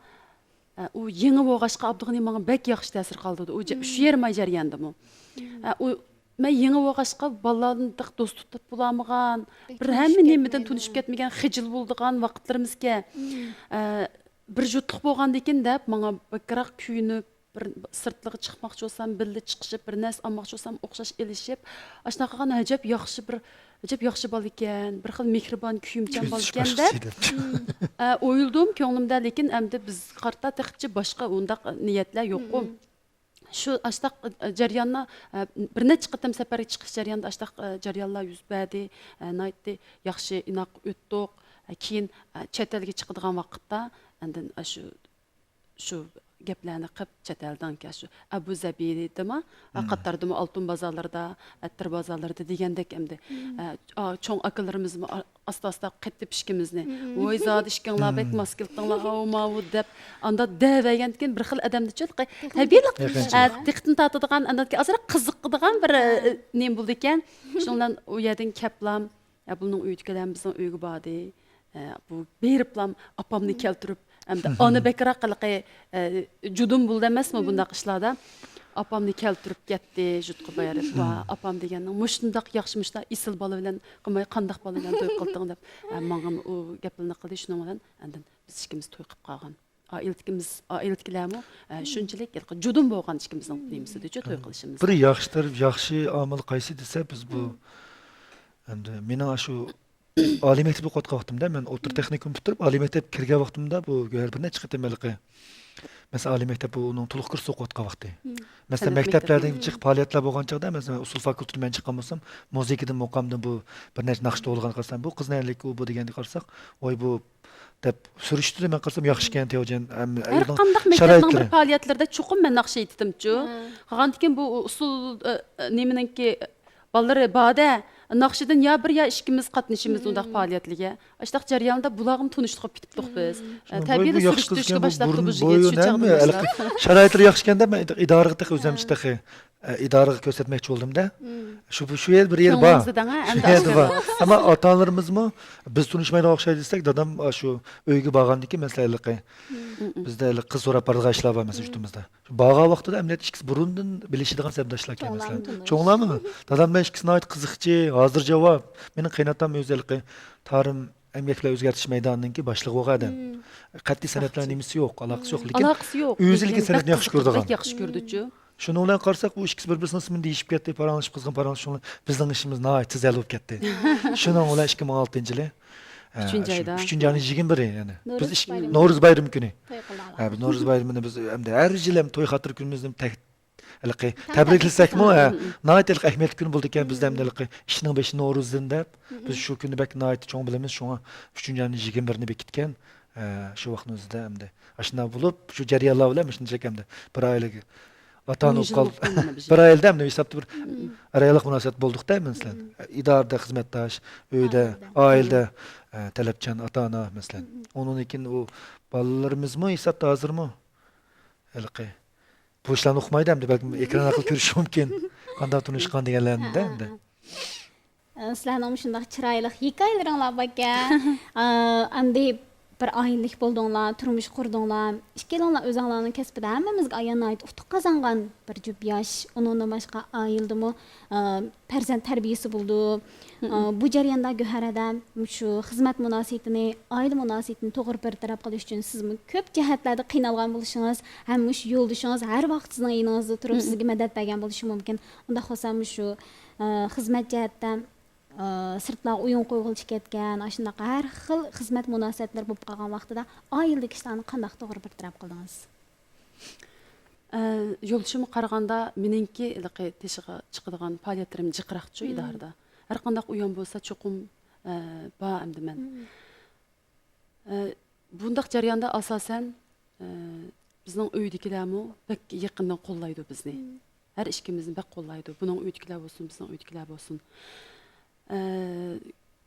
ئە، ئۇ يېڭى بولغاچقا ئابدۇغېنى ماڭا بەك ياخشى تەسىر قالدۇردى. ئۇ جە-، ئۈچ يېرىم ئاي جەريانىدىمۇ. ئە، ئۇ مەن يېڭى بولغاچقا بالىلاردىن دوست تۇتۇپ بولالمىغان، بىر ھەممە نېمىدىن تونۇشۇپ كەتمىگەن، خىجىل بولىدىغان ۋاقىتلىرىمىزكەن. ئە، بىر جۇتلۇق بولغاندىكىن دەپ ماڭا بەكرەك كۆيۈنۈپ، بىر سىرتلىققا چىقماقچى بولسام، بىللە چىقىشىپ، بىر نەرسە ئالماقچى بولسام، ئوخشاش ئېلىشىپ، ئاشۇنداق قىلغان ئەجەب ياخشى بىر، ئەجەب ياخشى بالا ئىكەن، بىر خىل مېھرىبان، كۆيۈمچان بالا ئىكەن دەپ، ئە، ئويلىدىم كۆڭلۈمدە، لېكىن ئەمدى بىز قارتا تېخىچە باشقا ئۇنداق نىيەتلەر يوققۇ. شۇ ئاشتاق، ئە، جەرياندا، ئە، بىر نەچچە قېتىم سەپەرگە چىقىش جەريانىدا ئاشتاق، ئە، جەريانلار يۈز بەردى. ئە، ناھايىتى ياخشى، ئىناق ئۆتتۇق. ئە، كېيىن، ئە، چەت ئەلگە چىقىدىغان ۋاقىتتا، ئاندىن، ئە، شۇ، شۇ گەپلەرنى قىپ، چەت ئەلدىن شۇ ئەبۇ زەبىدىمۇ، قاتاردىمۇ، ئالتۇن بازارلىرىدا، ئەتىر بازارلىرىدا دېگەندەك ئەمدى، ئە، ئا-، چوڭ ئاكىلىرىمىزمۇ ئا-، ئاستا ئاستا قېتىپ ئىككىمىزنى، ۋوي زادى ئىككىڭلار بەك ماس كېلىپتىڭلار، ھاۋۇ ماۋۇ دەپ ئانداق دەۋەرگەندىكىن بىر خىل ئادەمنىچۇ تەبىئىيلا، ئە، دىققىتىنى تارتىدىغان، ئاندىن ئازراق قىزىقىدىغان بىر، ئە، نېمە بولىدىكەن. شۇنىڭ بىلەن ئۇ يەردىن كەپلام، ئە، بۇنىڭ ئۆيىدىكىلەر بىزنىڭ ئۆيگە باردى. ئە، بۇ بېرىپلام ئاپامنى كەلتۈرۈپ، ئەمدى ئانا بەكرەك ھېلىقى، ئە، جۇدۇن بولىدۇ ئەمەسمۇ بۇنداق ئىشلاردا؟ ئاپامنى كەلتۈرۈپ كەتتى، جۇتقا بېرىپ، ۋا، ئاپام دېگەننىڭ مۇشۇنداق ياخشى، مۇشۇنداق ئېسىل بالا بىلەن قىلماي، قانداق بالا بىلەن توي قىلدىڭ دەپ، ئە، ماڭىمۇ ئۇ گەپلەرنى قىلدى، شۇنىڭ بىلەن ئاندىن بىز ئىككىمىز توي قىلىپ قالغان. ئائىلىدىكىمىز، ئائىلىدىكىلەرمۇ، ئە، شۇنچىلىك ھېلىقى جۇدۇن بولغان ئىككىمىزنىڭ نېمىسىدىچۇ، توي قىلىشىمىز. بىر ياخشى تەرەپ، ياخشى ئامىل قايسى دېسە، بىز بۇ، ئەمدى مېنىڭ ئاشۇ ئالىي مەكتەپتە ئوقۇۋاتقان ۋاقتىمدا، مەن ئوتتۇرا تېخنىكوم پۈتتۈرۈپ، ئالىي مەكتەپكە كىرگەن ۋاقتىمدا بۇ گۆھەر بىر نەچچە قېتىم ھېلىقى، مەسىلەن، ئالىي مەكتەپ بۇ ئۇنىڭ تولۇق كۇرسى ئوقۇۋاتقان ۋاقتى. مەسىلەن، مەكتەپلەردىن جىق پائالىيەتلەر بولغان چاغدا، مەسىلەن، ئۇسسۇل فاكۇلتېتىدىن مەن چىققان بولسام، مۇزىكىدىن، مۇقامدىن بۇ بىر نەچچە ناخشا توۋلىغان قارىسام، بۇ قىز نەلىك ئۇ، بۇ دېگەندەك قارىساق، ۋاي بۇ دەپ سۈرۈشتۈردى. مەن قارىسام ياخشىكەن، تياۋجيەن، ھەم ھەر قانداق مەكتەپنىڭ بىر پائالىيەتلىرىدە چوقۇم مەن ناخشا ئېيتتىمچۇ. قالغاندىكىن بۇ ئۇسسۇل، ئە، ئە، نېمىنىڭكى بالىلىرى بار-دە، ناخشىدىن يا بىر يا ئىككىمىز قاتنىشىمىز ئۇنداق پائالىيەتلەرگە. ئاشۇنداق جەرياندا بۇلارغىمۇ تونۇشتۇرۇپ كېتىپتۇق بىز. ئە، تەبىئىيلا سۈرۈشتۈرۈشكە باشلاپتۇ بۇ يىگىت شۇ چاغدىن باشلاپ. شارائىتلىرى ياخشىكەن دەپ مەن ئىدارىگە تېخى ئۆزۈمچە تېخى ئىدارىغا كۆرسەتمەكچى بولدۇمدە. شۇ، شۇ يەر بىر يەر بار. شۇ يەردە بار. ئەمما ئاتا ئانىلىرىمىزمۇ بىز تونۇشمايدىغان ئوخشايدۇ دېسەك، دادام شۇ ئۆيگە بارغاندىن كېيىن، مەسىلەن، ھېلىقى بىزدە ھېلىقى قىز سوراپ بارىدىغان ئىشلار بار، مەسىلەن، يۇرتىمىزدا. شۇ بارغان ۋاقتىدا ئەمەلىيەتتە ئىككىسى بۇرۇندىن بىلىشىدىغان سەپداشلاركەن، مەسىلەن. چوڭلارمۇ؟ دادام بىلەن ئىككىسى ناھايىتى قىزىقچى، ھازىر جاۋاب. مېنىڭ قېيىنئاتام ئۆزى ھېلىقى تارىم ئەمگەك بىلەن ئۆزگەرتىش مەيدانىنىڭكى باشلىقى بولغان ئادەم. قەتئىي سەنئەت بىلەن نېمىسى يوق، ئالاقىسى يوق. لېكىن ئۆزى لېكىن سەنئەتنى ياخشى كۆرىدىغان. ياخشى كۆرىدىچۇ. شۇنىڭ بىلەن قارىساق، ئۇ ئىككىسى بىر-بىرسىنىڭ ئىسمىنى دېيىشىپ كەتتى، پاراڭلىشىپ، قىزغىن پاراڭلىشىپ، شۇنىڭ بىلەن بىزنىڭ ئىشىمىز ناھايىتى تېز ھەل بولۇپ كەتتى. شۇنىڭ بىلەن ئىككى مىڭ ئالتىنچى يىلى، ئە، ئۈچىنچى شۇ ئايدا. ئۈچىنچى ئاينىڭ يىگىرمە بىرى، يەنى. بىز نورۇز ئىككى، بايرىمى. نورۇز بايرىمى كۈنى. توي قىلدىڭلار. ھە، بىز نورۇز بايرىمىنى بىز ئەمدى ھەر يىل ھەم توي خاتىرە كۈنىمىزنى تەك-، ھېلىقى تەبرىكلىسەكمۇ، ھە، ناھايىتى ھېلىقى ئەھمىيەتلىك كۈن بولىدىكەن بىزدە ئەمدى ھېلىقى ئىشنىڭ بېشى نورۇزدىن دەپ، بىز شۇ كۈننى بەك ناھايىتى چوڭ بىلىمىز، شۇڭا ئۈچىنچى ئاينىڭ يىگىرمە بىرىنى بېكىتكەن. ئە، شۇ ۋاقىتنىڭ ئۆزىدە ئەمدى ئاشۇنداق بولۇپ، شۇ جەريانلار بىلەن مۇشۇنچە ئەمدى بىر ئائىلىگە ئاتا ئانا بولۇپ قالدى. بىر ئائىلىدە ئەمدى ھېسابتا بىر ئەر-ئاياللىق مۇناسىۋەت بولدۇقتا، مەسىلەن، ئىدارىدە خىزمەتداش، ئۆيدە، ئائىلىدە، ئە، تەلەپچان ئاتا ئانا، مەسىلەن. ئۇنىڭدىن كېيىن ئۇ بالىلىرىمىزمۇ ھېسابتا ھازىرمۇ ھېلىقى بۇ ئىشلارنى ئۇقمايدۇ ئەمدى، بەلكىم ئېكران ئارقىلىق كۆرۈشى مۇمكىن. قانداق تونۇشقان دېگەنلەرنى-دە ئەمدى. ئە، سىلەرنىڭ مۇشۇنداق چىرايلىق ھېكايىلىرىڭلار باركەن. ئە، ئەمدى بىر ئائىلىلىك بولدۇڭلار، تۇرمۇش قۇردۇڭلار. ئىككىلىڭلار ئۆزۈڭلارنىڭ كەسپىدە ھەممىمىزگە ئايان ناھايىتى ئۇتۇق قازانغان بىر جۈپ ياش. ئۇنىڭدىن باشقا ئائىلىدىمۇ، ئە، پەرزەنت تەربىيىسى بولىدۇ. ئە، بۇ جەرياندا گۆھەر ھەدە مۇشۇ خىزمەت مۇناسىۋىتىنى، ئائىلە مۇناسىۋىتىنى توغرا بىر تەرەپ قىلىش ئۈچۈن سىزمۇ كۆپ جەھەتلەردە قىينالغان بولۇشىڭىز ھەم مۇشۇ يولدىشىڭىز ھەر ۋاقىت سىزنىڭ يېنىڭىزدا تۇرۇپ، سىزگە مەدەت بەرگەن بولۇشى مۇمكىن. ئۇنداق بولسا مۇشۇ، ئە، خىزمەت جەھەتتە ئى، سىرتلارغا ئويۇن قويغىلى كەتكەن، ئاشۇنداق ھەر خىل خىزمەت مۇناسىۋەتلىرى بولۇپ قالغان ۋاقتىدا، ئائىلىدىكى ئىشلارنى قانداق توغرا بىر تەرەپ قىلدىڭىز؟ ئە، يولدىشىمغا قارىغاندا، مېنىڭكى ھېلىقى تېشىغا چىقىدىغان پائالىيەتلىرىم جىقراقچۇ ئىدارىدە. ھەر قانداق ئويۇن بولسا، چوقۇم، ئە، بار ئەمدى مەن. ئە، بۇنداق جەرياندا ئاساسەن، ئە، بىزنىڭ ئۆيدىكىلەرمۇ بەك يېقىندىن قوللايدۇ بىزنى. ھەر ئىككىمىزنى بەك قوللايدۇ. بۇنىڭ ئۆيدىكىلەر بولسۇن، بىزنىڭ ئۆيدىكىلەر بولسۇن. ئە،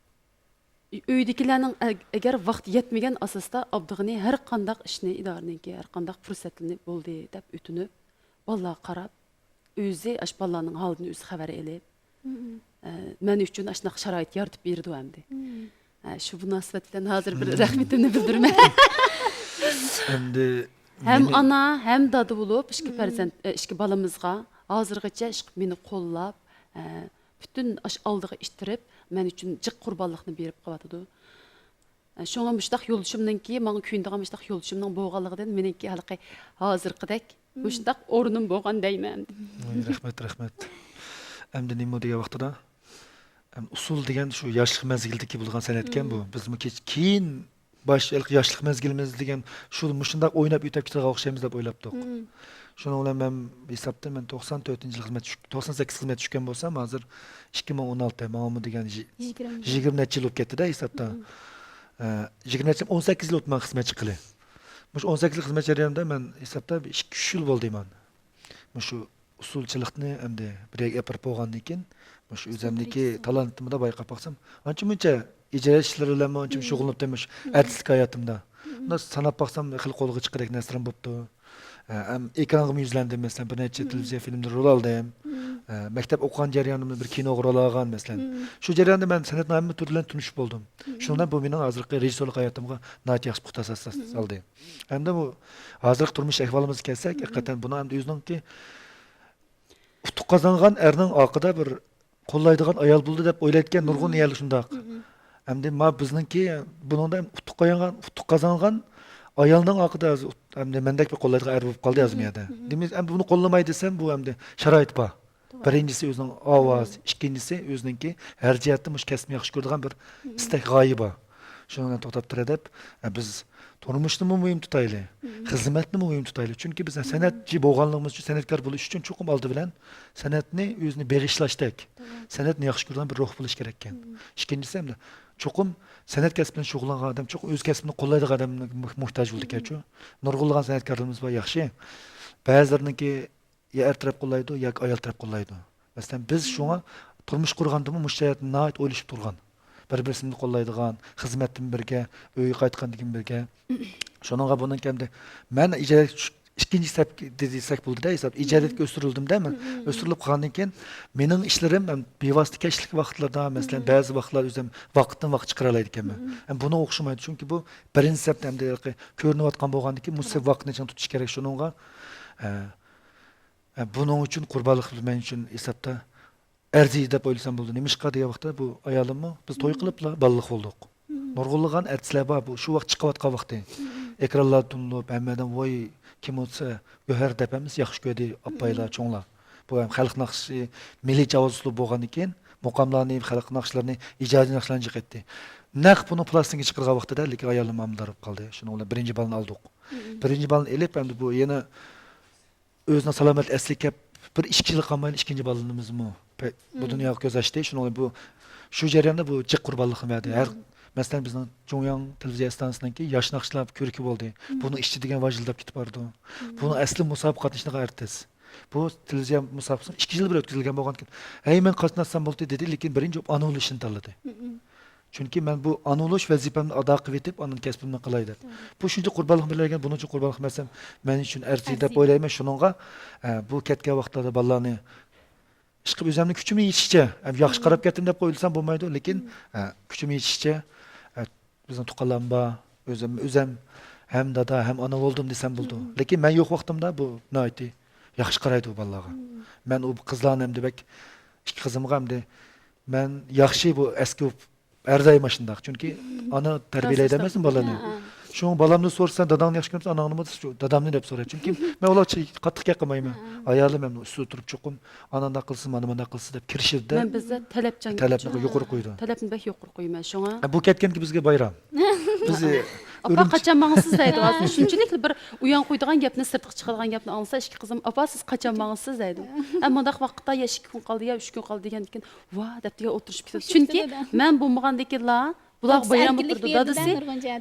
ئۆيدىكىلەرنىڭ ئە-، ئەگەر ۋاقتى يەتمىگەن ئاساستا ئابدىغىنى ھەر قانداق ئىشنى، ئىدارىنىڭكى ھەر قانداق پۇرسەتلىرىنى بولدى دەپ ئۆتۈنۈپ، بالىلارغا قاراپ، ئۆزى ئاشۇ بالىلارنىڭ ھالىدىن ئۆزى خەۋەر ئېلىپ، ئە، مەن ئۈچۈن ئاشۇنداق شارائىت يارىتىپ بېرىدۇ ئەمدى. ئە، شۇ مۇناسىۋەت بىلەن ھازىر بىر رەھمىتىمنى بىلدۈرىمەن. ئەمدى ھەم ئانا، ھەم دادا بولۇپ، ئىككى پەرزەنت، ئە، ئىككى بالىمىزغا ھازىرغىچە ئىشقىلىپ مېنى قوللاپ، ئە، پۈتۈن ئاشۇ ئالدىغا ئىتتىرىپ، مەن ئۈچۈن جىق قۇربانلىقنى بېرىپ قىلىۋاتىدۇ. ئە، شۇڭا مۇشۇنداق يولدىشىمنىڭكى، ماڭا كۆيۈنىدىغان مۇشۇنداق يولدىشىمنىڭ بولغانلىقىدىن مېنىڭكى ھېلىقى ھازىرقىدەك مۇشۇنداق ئورنۇم بولغان دەيمەن. ۋاي، رەھمەت، رەھمەت. ئەمدى نېمە دېگەن ۋاقتىدا؟ ئەم، ئۇسسۇل دېگەن شۇ ياشلىق مەزگىلدىكى بولغان سەنئەتكەن بۇ. بىزمۇ كېچ-، كېيىن باش-، ياشلىق مەزگىلىمىز دېگەن شۇ مۇشۇنداق ئويناپ ئۆتۈپ كېتىدىغان ئوخشايمىز دەپ ئويلاپتۇق. شۇنىڭ بىلەن مەن ھېسابتا مەن توقسان تۆتىنچى يىل خىزمەت چۈش-، توقسان سەككىز خىزمەت چۈشكەن بولسام، ھازىر ئىككى مىڭ ئون ئالتە، ماڭىمۇ دېگەن يىگىرمە، يىگىرمە نەچچە يىل بولۇپ كەتتىدە ھېسابتا. ئە، يىگىرمە نەچچە، ئون سەككىز يىل بولۇپتۇ مەن خىزمەت چىققىلى. مۇشۇ ئون سەككىز يىل خىزمەت جەريانىدا مەن ھېسابتا بىر ئىككى، ئۈچ يىل بولدى مانا. مۇشۇ ئۇسسۇلچىلىقنى ئەمدى بىر يەرگە ئېلىپ بارغاندىن كېيىن، مۇشۇ ئۆزۈمنىڭكى تالانتىمدا بايقاپ باقسام، ئانچە مۇنچە ئىجرا ئىشلىرى بىلەنمۇ ئانچە شۇغۇللىنىپ، مۇشۇ ئەرتىسلىك ھاياتىمدا. مۇنداق ساناپ باقسام، خېلى قولغا چىققۇدەك نەرسىلىرىم بوپتۇ. ھە، ھەم ئېكرانغىمۇ يۈزلەندىم، مەسىلەن، بىر نەچچە تېلېۋىزىيە فىلىملىرىدە رول ئالدىم. ھە، مەكتەپ ئوقۇغان جەريانىمدا بىر كىنوغا رول ئالغان، مەسىلەن. شۇ جەرياندا مەن سەنئەتنىڭ ھەممە تۈرى بىلەن تونۇش بولدۇم. شۇنىڭ بىلەن بۇ مېنىڭ ھازىرقى رېژىسسورلۇق ھاياتىمغا ناھايىتى ياخشى پۇختا ئاساس سالدى. ھەمدە بۇ ھازىرقى تۇرمۇش ئەھۋالىمىزغا كەلسەك، ھەقىقەتەن بۇنى ئەمدى ئۆزىنىڭكى ئۇتۇق قازانغان ئەرنىڭ ئارقىدا بىر قوللايدىغان ئايال بولدى دەپ ئويلايدىكەن نۇرغۇن ئەرلەر شۇنداق. ئەمدى ما بىزنىڭكى بۇنىڭدا ئۇتۇق قازانغان، ئۇتۇق قازانغان ئايالنىڭ ئارقىدا ھازىر ئۇت-، ئەمدى مەندەك بىر قوللايدىغان ئەر بولۇپ قالدى ھازىر بۇ يەردە. دېمەك، ئەمدى بۇنى قوللىماي دېسەم، بۇ ئەمدى شارائىت بار. بىرىنچىسى ئۆزىنىڭ ئاۋازى، ئىككىنچىسى ئۆزىنىڭكى ھەر جەھەتتىن مۇشۇ كەسىپنى ياخشى كۆرىدىغان بىر ئىستەك، غايە بار. شۇنىڭ بىلەن توختاپ تۇرە دەپ، ئە، بىز تۇرمۇشنىمۇ مۇھىم تۇتايلى، خىزمەتنىمۇ مۇھىم تۇتايلى. چۈنكى بىز سەنئەتچى بولغانلىقىمىز ئۈچۈن، سەنئەتكار بولۇش ئۈچۈن چوقۇم ئالدى بىلەن سەنئەتنى ئۆزىنى بېغىشلاشتەك، سەنئەتنى ياخشى كۆرىدىغان بىر روھ بولۇش كېرەككەن. ئىككىنچىسى، چوقۇم سەنئەت كەسپى بىلەن شۇغۇللانغان ئادەم چوقۇم ئۆز كەسپىنى قوللايدىغان ئادەمگە مۇھ-، موھتاج بولىدىكەنچۇ. نۇرغۇنلىغان سەنئەتكارلىرىمىز بار، ياخشى. بەزىلىرىنىڭكى يا ئەر تەرەپ قوللايدۇ ياكى ئايال تەرەپ قوللايدۇ. مەسىلەن، بىز شۇڭا تۇرمۇش قۇرغاندىمۇ مۇشۇ جەھەتنى ناھايىتى ئويلىشىپ تۇرغان. بىر-بىرسىنى قوللايدىغان، خىزمەتتىن بىرگە، ئۆيگە قايتقاندىن كېيىن بىرگە. شۇنىڭغا بۇنىڭكى ئەمدى مەن ئىجادىيەتكە چۈش-، ئىككىنچى سەپكە دېسەك بولىدۇ-دە، ھېساب. ئىجادىيەتكە ئۆستۈرۈلدۈم-دە مەن. ئۆستۈرۈلۈپ قالغاندىن كېيىن مېنىڭ ئىشلىرىم ھەم بىۋاسىتە كەچلىك ۋاقىتلاردا، مەسىلەن، بەزى ۋاقىتلاردا ئۆزۈم ۋاقىتتىن ۋاقىت چىقىرالايدىكەنمەن. ھەم بۇنىڭغا ئوخشىمايدۇ. چۈنكى بۇ بىرىنچى سەپتە ئەمدى ھېلىقى كۆرۈنۈۋاتقان بولغاندىن كېيىن مۇشۇ سەپ ۋاقىتنى چىڭ تۇتۇش كېرەك. شۇنىڭغا، ئە، ئە، بۇنىڭ ئۈچۈن قۇربانلىق مەن ئۈچۈن ھېسابتا ئەرزىيدۇ دەپ ئويلىسام بولىدۇ. نېمىشقا دېگەن ۋاقىتتا بۇ ئايالىممۇ بىز توي قىلىپلا بالىلىق بولدۇق. نۇرغۇنلىغان ئەرتىسلەر بار، بۇ شۇ ۋاقىت چىقىۋاتقان ۋاقتى. ئېكرانلاردا تونۇلۇپ، ھەممە ئادەم، ۋاي، كىم ئۇ دېسە، گۆھەر دەپ ھەممىسى ياخشى كۆردى، ئاپايلار، چوڭلار. بۇ ھەم خەلق ناخشىسى، مىللىي ئاۋاز ئۇسلۇبى بولغاندىن كېيىن، مۇقاملارنى، خەلق ناخشىلىرىنى، ئىجادىي ناخشىلارنى جىق ئېيتتى. نەق بۇنىڭ پلاستىنكا چىقىرغان ۋاقتىدا، لېكىن ئايالىم ھامىلىدار بولۇپ قالدى. شۇنىڭ بىلەن بىرىنچى بالىنى ئالدۇق. بىرىنچى بالىنى ئېلىپ، ئەمدى بۇ يەنە ئۆزىنىڭ سالامەتلىكى ئەسلىگە كەپ، بىر ئىككى يىل قالمايلا ئىككىنچى بالىمىزمۇ پە-، بۇ دۇنياغا كۆز ئاچتى. شۇنىڭ بىلەن بۇ، شۇ جەرياندا بۇ جىق قۇربانلىقنى بەردى. ھەر، مەسىلەن، بىزنىڭ جۇڭياڭ تېلېۋىزىيە ئىستانسىسىنىڭكى ياش ناخشىچىلار كۆرىكى بولدى. بۇنىڭ ئىچى دېگەن ۋاژىلداپ كېتىپ بارىدۇ. بۇنىڭ ئەسلى مۇسابىقە قاتنىشىدىغان ئارتىس. بۇ تېلېۋىزىيە مۇسابىقىسى ئىككى يىل بىر ئۆتكۈزۈلگەن بولغاندىكىن، ھەي، مەن قاتناشسام بولدى دېدى، لېكىن بىرىنچى بولۇپ ئانا بولۇشنى تاللىدى. چۈنكى مەن بۇ ئانا بولۇش ۋەزىپەمنى ئادا قىلىۋېتىپ، ئاندىن كەسپىمنى قىلاي دەپ. بۇ شۇنچە قۇربانلىق بېرىلگەن، بۇنىڭ ئۈچۈن قۇربانلىق بەرسەم، مەن ئۈچۈن ئەرزىيدۇ دەپ ئويلايمەن. شۇنىڭغا، ئە، بۇ كەتكەن ۋاقىتلاردا بالىلارنى ئىشقىلىپ ئۆزۈمنىڭ كۈچۈم يېتىشىچە، ئەم، ياخشى قاراپ كەتتىم دەپ ئويلىسام بولمايدۇ، لېكىن، ئە، كۈچۈم يېتىشىچە، ئە، بىزنىڭ تۇغقانلارمۇ بار، ئۆزۈم، ئۆزۈم ھەم دادا، ھەم ئانا بولدۇم دېسەم بولىدۇ. لېكىن مەن يوق ۋاقتىمدا بۇ ناھايىتى ياخشى قارايدۇ بۇ بالىلارغا. مەن ئۇ قىزلارنى ئەمدى بەك، ئىككى قىزىمغا ئەمدى مەن ياخشى بۇ ئەسكى ئەرزاي ماشۇنداق. چۈنكى ئانا تەربىيەلەيدۇ ئەمەسمۇ بالىنى. شۇڭا بالامنى سورىسا، داداڭنى ياخشى كۆرمىسەن، ئاناڭنىمۇ دېسە، دادامنى دەپ سورايدۇ. چۈنكى مەن ئۇلارغا قاتتىق گەپ قىلمايمەن. ئايالىم ھەم ئۈستىدە تۇرۇپ چوقۇم ئانا ئانداق قىلسا، مانا مانداق قىلسا دەپ كىرىشىدۇ-دە. مەن بىزدە تەلەپچان تەلەپنى يۇقىرى قويىدۇ. تەلەپنى بەك يۇقىرى قويىمەن. شۇڭا ھە، بۇ كەتكەندىكى بىزگە بايرام. بىز، ئاپا، ئۈرۈمچى قاچان ماڭىسىز دەيدۇ. ھازىر شۇنچىلىك بىر ئويۇن قويىدىغان گەپنى، سىرتقا چىقىدىغان گەپنى ئاڭلىسا، ئىككى قىزىم، ئاپا، سىز قاچان ماڭىسىز دەيدۇ. ئە، مۇنداق ۋاقىتتا يا ئىككى كۈن قالدى، يا ئۈچ كۈن قالدى دېگەندىكىن، ۋا دەپ دېگەن ئولتۇرۇشۇپ كېتىدۇ. چۈنكى مەن بولمىغاندىكىنلا بۇلارغا بايرام بولۇپ تۇرىدۇ. دادىسى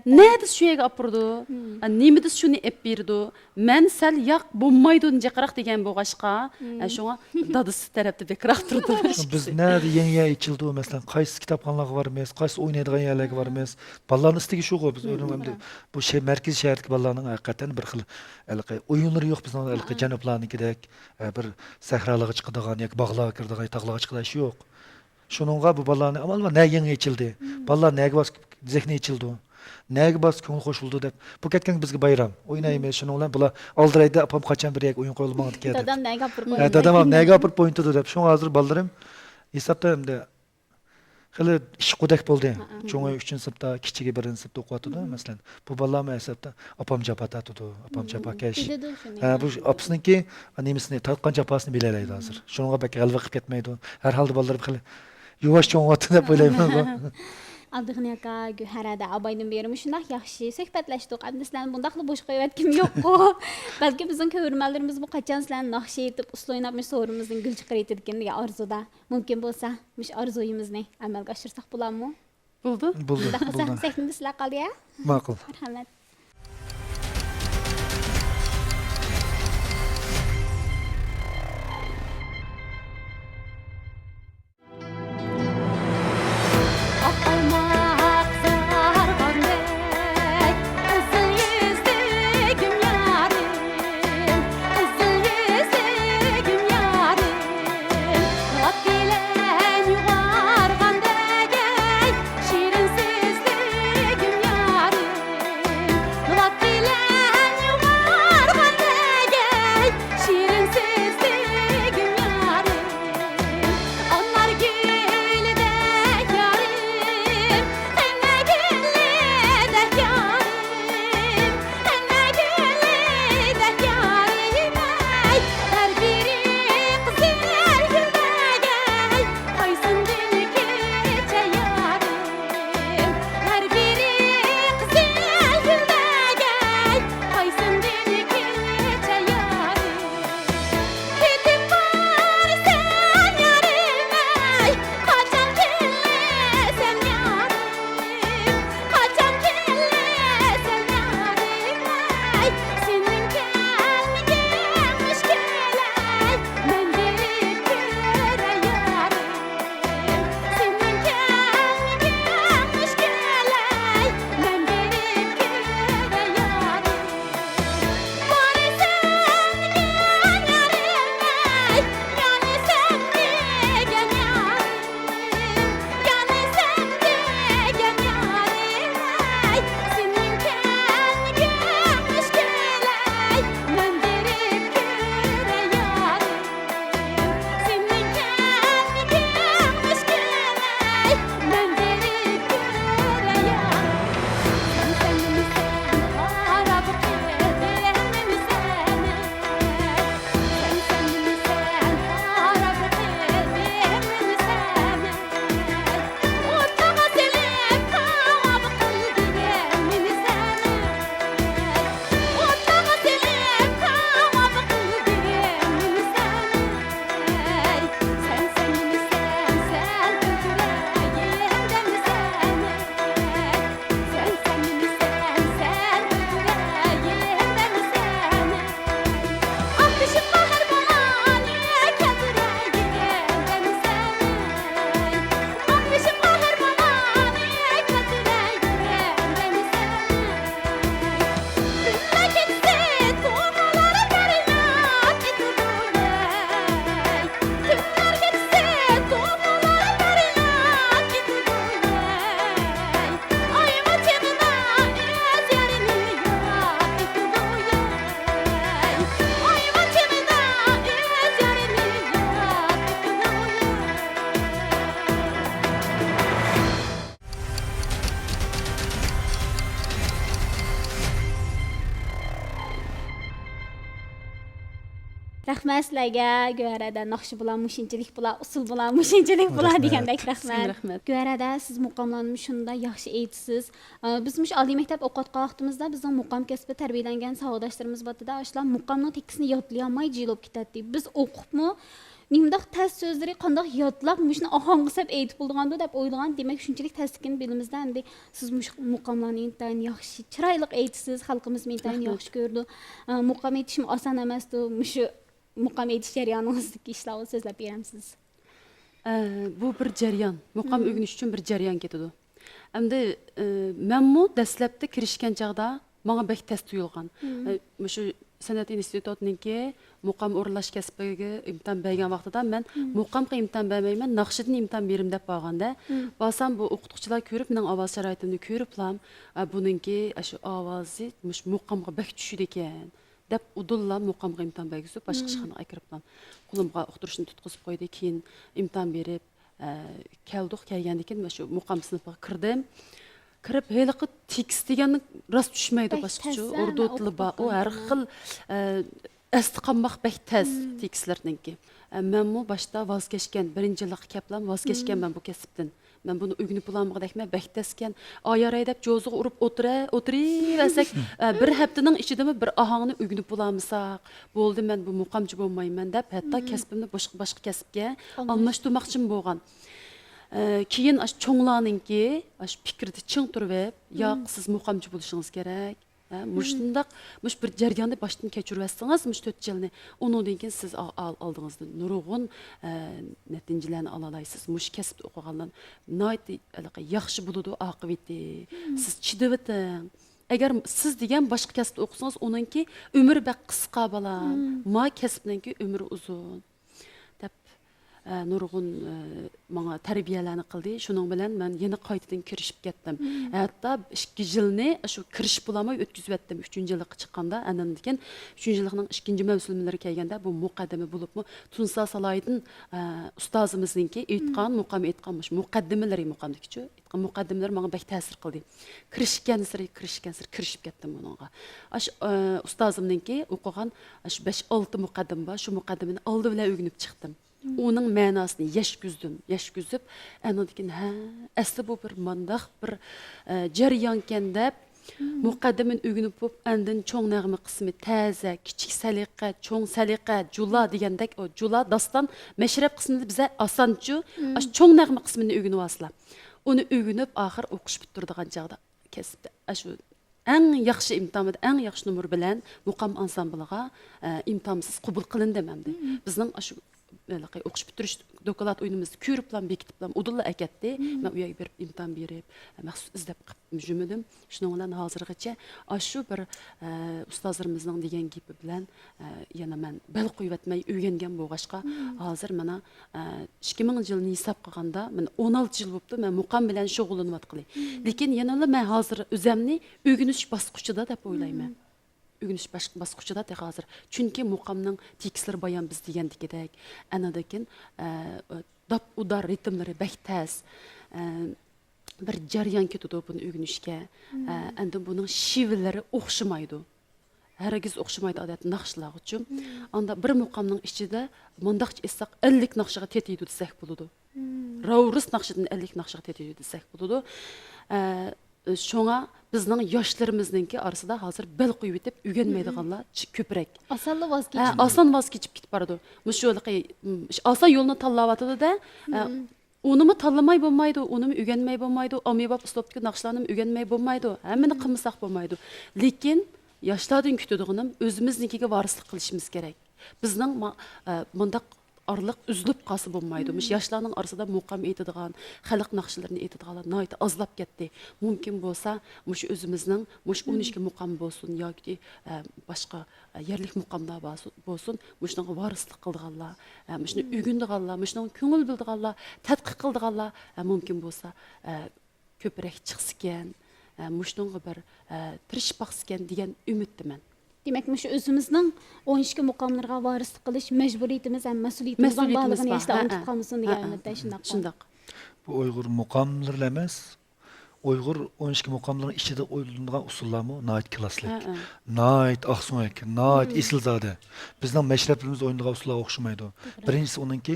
نە دېسە شۇ يەرگە ئاپىرىدۇ، نېمە دېسە شۇنى ئېلىپ بېرىدۇ. مەن سەل ياق بولمايدۇ جىقراق دېگەن بولغاچقا، ئە، شۇڭا دادىسى تەرەپتە بەكرەك تۇرىدۇ. بىز نەدە يېڭى يەر ئېچىلىدۇ، مەسىلەن، قايسى كىتابخانىلارغا بارىمىز، قايسى ئوينايدىغان يەرلەرگە بارىمىز. بالىلارنىڭ ئىستىكى شۇغۇ، بىز ئۆزىنىڭ ئەمدى بۇ شەھەر، مەركىزىي شەھەردىكى بالىلارنىڭ ھەقىقەتەن بىر خىل ھېلىقى ئويۇنلىرى يوق، بىزنىڭ ھېلىقى جەنۇبلارنىڭكىدەك، ئە، بىر سەھرالارغا چىقىدىغان ياكى باغلارغا كىرىدىغان، تاغلارغا چىقىدىغان ئىشى يوق. شۇنىڭغا بۇ بالىلارنى ئامال بار، نە يېڭى ئېچىلدى، بالىلار نەگە بارسا زېھنى ئېچىلىدۇ، نەگە بارسا كۆڭلى خوش بولىدۇ دەپ، بۇ كەتكەندە بىزگە بايرام. ئوينايمىز، شۇنىڭ بىلەن بۇلار ئالدىرايدۇ، ئاپام قاچان بىر يەرگە ئويۇن قويۇپ ماڭىدىكەن دەپ. دادام نەگە ئاپىرىپ قويىدۇ؟ ھە، دادام نەگە ئاپىرىپ قويۇۋېتىدۇ دەپ. شۇڭا ھازىر بالىلىرىم ھېسابتا ئەمدى خېلى ئىشقۇدەك بولدى. چوڭى ئۈچىنچى سىنىپتا، كىچىكى بىرىنچى سىنىپتا ئوقۇۋاتىدۇ، مەسىلەن. بۇ بالىلارمۇ ھېسابتا ئاپام جاپا تارتىدۇ، ئاپام جاپاكەش. ھە، بۇ ئاپىسىنىڭكى نېمىسىنى، تارتقان جاپاسىنى بىلەلەيدۇ ھازىر. شۇنىڭغا بەك غەلۋە قىلىپ كەتمەيدۇ. ھەر ھالدا بالىلىرىم خېلى يۇۋاش چوڭىيىۋاتىدۇ دەپ ئويلايمەن. ئابدۇغېنى ئاكا، گۆھەر ھەدە ئابايدىن بېرى مۇشۇنداق ياخشى سۆھبەتلەشتۇق. ئەمدى سىلەرنى بۇنداقلا بوش قويۇۋەتكۈم يوققۇ. بەلكى بىزنىڭ كۆرۈرمەنلىرىمىزمۇ قاچان سىلەرنى ناخشا ئېيتىپ، ئۇسسۇل ئويناپ، مۇشۇ سورۇنىمىزدىن گۈل چىقىرىۋېتىدىكىن دېگەن ئارزۇدا. مۇمكىن بولسا، مۇشۇ ئارزۇيىمىزنى ئەمەلگە ئاشۇرساق بولامۇ؟ بولدى. بولدى، مۇنداق بولسا، بولدى. سەھنىدە سىلەر قالدى، ھە؟ ماقۇل. مەرھەمەت. رەھمەت سىلەرگە. گۆھەرەدە ناخشا بولا مۇشۇنچىلىك بولا، ئۇسسۇل بولا مۇشۇنچىلىك بولا دېگەندەك رەھمەت. رەھمەت. گۆھەرەدە سىز مۇقاملارنى شۇنداق ياخشى ئېيتىسىز. ئە، بىز مۇشۇ ئالىي مەكتەپ ئوقۇۋاتقان ۋاقتىمىزدا بىزنىڭ مۇقام كەسپىدە تەربىيەلەنگەن ساۋاقداشلىرىمىز بارتتى-دە، ئاشۇلار مۇقامنىڭ تېكىستىنى يادلىيالماي جىلوپ كېتەتتى. بىز ئوقۇپمۇ نېمىنداق تەس سۆزلىرى قانداق يادلاپ مۇشۇنى ئاھاڭغا سەپ ئېيتىپ بولىدىغاندۇ دەپ ئويلىغان. دېمەك شۇنچىلىك تەسلىكىنى بىلىمىزدە ئەمدى سىز مۇشۇ مۇقاملارنى ئىنتايىن ياخشى، چىرايلىق ئېيتىسىز، خەلقىمىزمۇ ئىنتايىن ياخشى كۆرىدۇ. ئە، مۇقام ئېيتىشمۇ ئاسان ئەمەستۇ. مۇشۇ مۇقام ئېيتىش جەريانىڭىزدىكى ئىشلارغا سۆزلەپ بېرەمسىز؟ ئە، بۇ بىر جەريان. مۇقام ئۆگىنىش ئۈچۈن بىر جەريان كېتىدۇ. ئەمدى ئە، مەنمۇ دەسلەپتە كىرىشكەن چاغدا ماڭا بەك تەس تۇيۇلغان. ئە، مۇشۇ سەنئەت ئىنستىتۇتىنىڭكى مۇقام ئورۇنلاش كەسپىگە ئىمتىھان بەرگەن ۋاقتىدا مەن مۇقامغا ئىمتىھان بەرمەيمەن، ناخشىدىن ئىمتىھان بېرىمەن دەپ بارغاندا، بارسام بۇ ئوقۇتقۇچىلار كۆرۈپ، مېنىڭ ئاۋاز شارائىتىمنى كۆرۈپلا، ئە، بۇنىڭكى ئاشۇ ئاۋازى مۇشۇ مۇقامغا بەك چۈشىدىكەن دەپ ئۇدۇللا مۇقامغا ئىمتىھان بەرگۈزۈپ، باشقا ئىشخانىغا ئەكىرىپلا قولۇمغا ئۇقتۇرۇشنى تۇتقۇزۇپ قويدى. كېيىن ئىمتىھان بېرىپ، ئە، كەلدۇق. كەلگەندىن كېيىن مانا شۇ مۇقام سىنىپىغا كىردىم. كىرىپ ھېلىقى تېكىست دېگەننى راست چۈشمەيدۇ، باشقىچە ئوردۇ تىلى بار، ئۇ ھەر خىل، ئە، ئەستە قالماق بەك تەس تېكىستلەرنىڭكى. ئە، مەنمۇ باشتا ۋاز كەچكەن، بىرىنچى يىللىققا كەپلا ۋاز كەچكەنمەن بۇ كەسىپتىن. مەن بۇنى ئۆگىنىپ بولالمىغۇدەكمەن، بەك تەسكەن. ئاياراي دەپ جوزىغا ئۇرۇپ ئولتۇرە-، ئولتۇرۇۋەرسەك، ئە، بىر ھەپتىنىڭ ئىچىدىمۇ بىر ئاھاڭنى ئۆگىنىپ بولالمىساق، بولدى، مەن بۇ مۇقامچى بولمايمەن دەپ، ھەتتا كەسپىمنى باشقا، باشقا كەسىپكە ئالماشتۇرماقچىمۇ بولغان. ئە، كېيىن ئاشۇ چوڭلارنىڭكى ئاشۇ پىكرىدە چىڭ تۇرۇۋېلىپ، ياق، سىز مۇقامچى بولۇشىڭىز كېرەك. ھە، مۇشۇنداق، مۇشۇ بىر جەرياننى باشتىن كەچۈرۈۋەتسىڭىز، مۇشۇ تۆت يىلنى، ئۇنىڭدىن كېيىن سىز ئا-، ئال-، ئالدىڭىزدا نۇرغۇن، ئە، نەتىجىلەرنى ئالالايسىز. مۇشۇ كەسىپتە ئوقۇغانلار ناھايىتى ھېلىقى ياخشى بولىدۇ ئاقىۋىتى. سىز چىدىۋېتىڭ. ئەگەر سىز دېگەن باشقا كەسىپتە ئوقۇسىڭىز، ئۇنىڭكى ئۆمرى بەك قىسقا، بالام. ما كەسىپنىڭكى ئۆمرى ئۇزۇن. دەپ، ئە، نۇرغۇن، ئە، ماڭا تەربىيەلەرنى قىلدى. شۇنىڭ بىلەن مەن يەنە قايتىدىن كىرىشىپ كەتتىم. ھەتتا ئىككى يىلنى شۇ كىرىشىپ بولالماي ئۆتكۈزۈۋەتتىم. ئۈچىنچى يىللىققا چىققاندا، ئاندىن كېيىن ئۈچىنچى يىللىقنىڭ ئىككىنچى مەۋسۇملىرى كەلگەندە، بۇ مۇقەددىمە بولۇپمۇ تۇنسا سالاھىدىن، ئە، ئۇستازىمىزنىڭكى ئېيتقان، مۇقام ئېيتقان مۇشۇ مۇقەددىمىلىرى، مۇقامدىكىچۇ، مۇقەددىمىلەر ماڭا بەك تەسىر قىلدى. كىرىشكەنسېرى، كىرىشكەنسېرى كىرىشىپ كەتتىم بۇنىڭغا. ئاشۇ، ئە، ئۇستازىمنىڭكى ئوقۇغان ئاشۇ بەش، ئالتە مۇقەددىمە بار، شۇ مۇقەددىمىنى ئالدى بىلەن ئۆگىنىپ چىقتىم. ئۇنىڭ مەناسىنى يەشكۈزدۈم، يەشكۈزۈپ، ئەنىڭدىن كېيىن، ھە، ئەسلى بۇ بىر مانداق بىر، ئە، جەريانكەن دەپ، مۇقەددىمىنى ئۆگىنىپ بولۇپ، ئاندىن چوڭ نەغمە قىسمى، تەزە، كىچىك سەلىقە، چوڭ سەلىقە، جۇلا دېگەندەك، ئۇ جۇلا، داستان، مەشرەپ قىسمىنى بىزە ئاسانچۇ، ئاشۇ چوڭ نەغمە قىسمىنى ئۆگىنىۋالسىلا. ئۇنى ئۆگىنىپ، ئاخىر ئوقۇش پۈتتۈرىدىغان چاغدا كەسىپتە، ئاشۇ ئەڭ ياخشى ئىمتىھانىمدا، ئەڭ ياخشى نومۇر بىلەن مۇقام ئانسامبىلىغا، ئە، ئىمتىھانسىز قوبۇل قىلىندىم ئەمدى. بىزنىڭ ئاشۇ ھېلىقى ئوقۇش پۈتتۈرۈش دوكلات ئويۇنىمىزنى كۆرۈپلا، بېكىتىپلا، ئۇدۇللا ئەكەتتى. مەن ئۇ يەرگە بېرىپ ئىمتىھان بېرىپ، مەخسۇس ئىزدەپ قىلىپ يۈرمىدىم. شۇنىڭ بىلەن ھازىرغىچە ئاشۇ بىر، ئە، ئۇستازلىرىمىزنىڭ دېگەن گېپى بىلەن، ئە، يەنە مەن بەل قويۇۋەتمەي ئۆگەنگەن بولغاچقا، ھازىر مانا، ئە، ئىككى مىڭىنچى يىلنى ھېساب قىلغاندا، مانا، ئون ئالتە يىل بوپتۇ مەن مۇقام بىلەن شۇغۇللىنىۋاتقىلى. لېكىن يەنىلا مەن ھازىر ئۆزەمنى ئۆگىنىش باسقۇچىدا دەپ ئويلايمەن. ئۆگىنىش باش-، باسقۇچىدا تېخى ھازىر. چۈنكى مۇقامنىڭ تېكىستلىرى بايان بىز دېگەندىكىدەك، ئەنىدىكىن، ئە، داپ-ئۇدار رىتىملىرى بەك تەس. ئە، بىر جەريان كېتىدۇ بۇنى ئۆگىنىشكە. ئە، ئەندىن بۇنىڭ شېۋىلىرى ئوخشىمايدۇ. ھەرگىز ئوخشىمايدۇ ئادەتتە ناخشىلارغىچۇ. ئاندا بىر مۇقامنىڭ ئىچىدە مۇنداقچە ئېيتساق، ئەللىك ناخشىغا تېتىيدۇ دېسەك بولىدۇ. راۋرۇس ناخشىدىن ئەللىك ناخشىغا تېتىيدۇ دېسەك بولىدۇ. ئە، شۇڭا بىزنىڭ ياشلىرىمىزنىڭكى ئارىسىدا ھازىر بەل قويۇۋېتىپ ئۆگەنمەيدىغانلار چى-، كۆپرەك. ئاسانلا ۋاز ھە، كېچىپ. ئاسان ۋاز كېچىپ كېتىپ بارىدۇ. مۇشۇ ھېلىقى، م، ئاسان يولنى تاللاۋاتىدۇ-دە، ئە، ئۇنىمۇ تاللىماي بولمايدۇ، ئۇنىمۇ ئۆگەنمەي بولمايدۇ، ئاممىباب ئۇسلۇبتىكى ناخشىلارنىمۇ ئۆگەنمەي بولمايدۇ، ھەممىنى قىلمىساق بولمايدۇ. لېكىن ياشلاردىن كۈتىدىغىنىم ئۆزىمىزنىڭكىگە ۋارىسلىق قىلىشىمىز كېرەك. بىزنىڭ ما-، ئە، مۇنداق ئارىلىق ئۈزۈلۈپ قالسا بولمايدۇ. مۇشۇ ياشلارنىڭ ئارىسىدا مۇقام ئېيتىدىغان، خەلق ناخشىلىرىنى ئېيتىدىغانلار ناھايىتى ئازلاپ كەتتى. مۇمكىن بولسا، مۇشۇ ئۆزىمىزنىڭ، مۇشۇ ئون ئىككى مۇقام بولسۇن ياكى، ئە، باشقا، ئە، يەرلىك مۇقاملار بارسۇ-، بولسۇن، مۇشۇنىڭغا ۋارىسلىق قىلىدىغانلار، ئە، مۇشۇنى ئۆگىنىدىغانلار، مۇشۇنىڭغا كۆڭۈل بۆلىدىغانلار، تەتقىق قىلىدىغانلار، ئە، مۇمكىن بولسا، ئە، كۆپرەك چىقسىكەن، ئە، مۇشۇنىڭغا بىر، ئە، تىرىشىپ باقسىكەن دېگەن ئۈمىدتىمەن. دېمەك، مۇشۇ ئۆزىمىزنىڭ ئون ئىككى مۇقاملىرىغا ۋارىسلىق قىلىش مەجبۇرىيىتىمىز ھەم مەسئۇلىيىتىمىز بار، مەسئۇلىيىتىمىز بارلىقىنى بار. ياشلار ھە، ئۇنتۇپ ھە. قالمىسۇن دېگەن ھە، ئۈمىدتە، شۇنداققۇ؟ شۇنداق. بۇ ئۇيغۇر مۇقاملىرىلا ئەمەس، ئۇيغۇر ئون ئىككى مۇقاملىرىنىڭ ئىچىدە ئوينىلىدىغان ئۇسسۇللارمۇ ناھايىتى كلاسسىك، ھە، ھە. ناھايىتى ئاقسۆڭەك، ناھايىتى ئېسىلزادە. بىزنىڭ مەشرەپلىرىمىز ئوينىدىغان ئۇسسۇللارغا ئوخشىمايدۇ. توغرا. بىرىنچىسى ئۇنىڭكى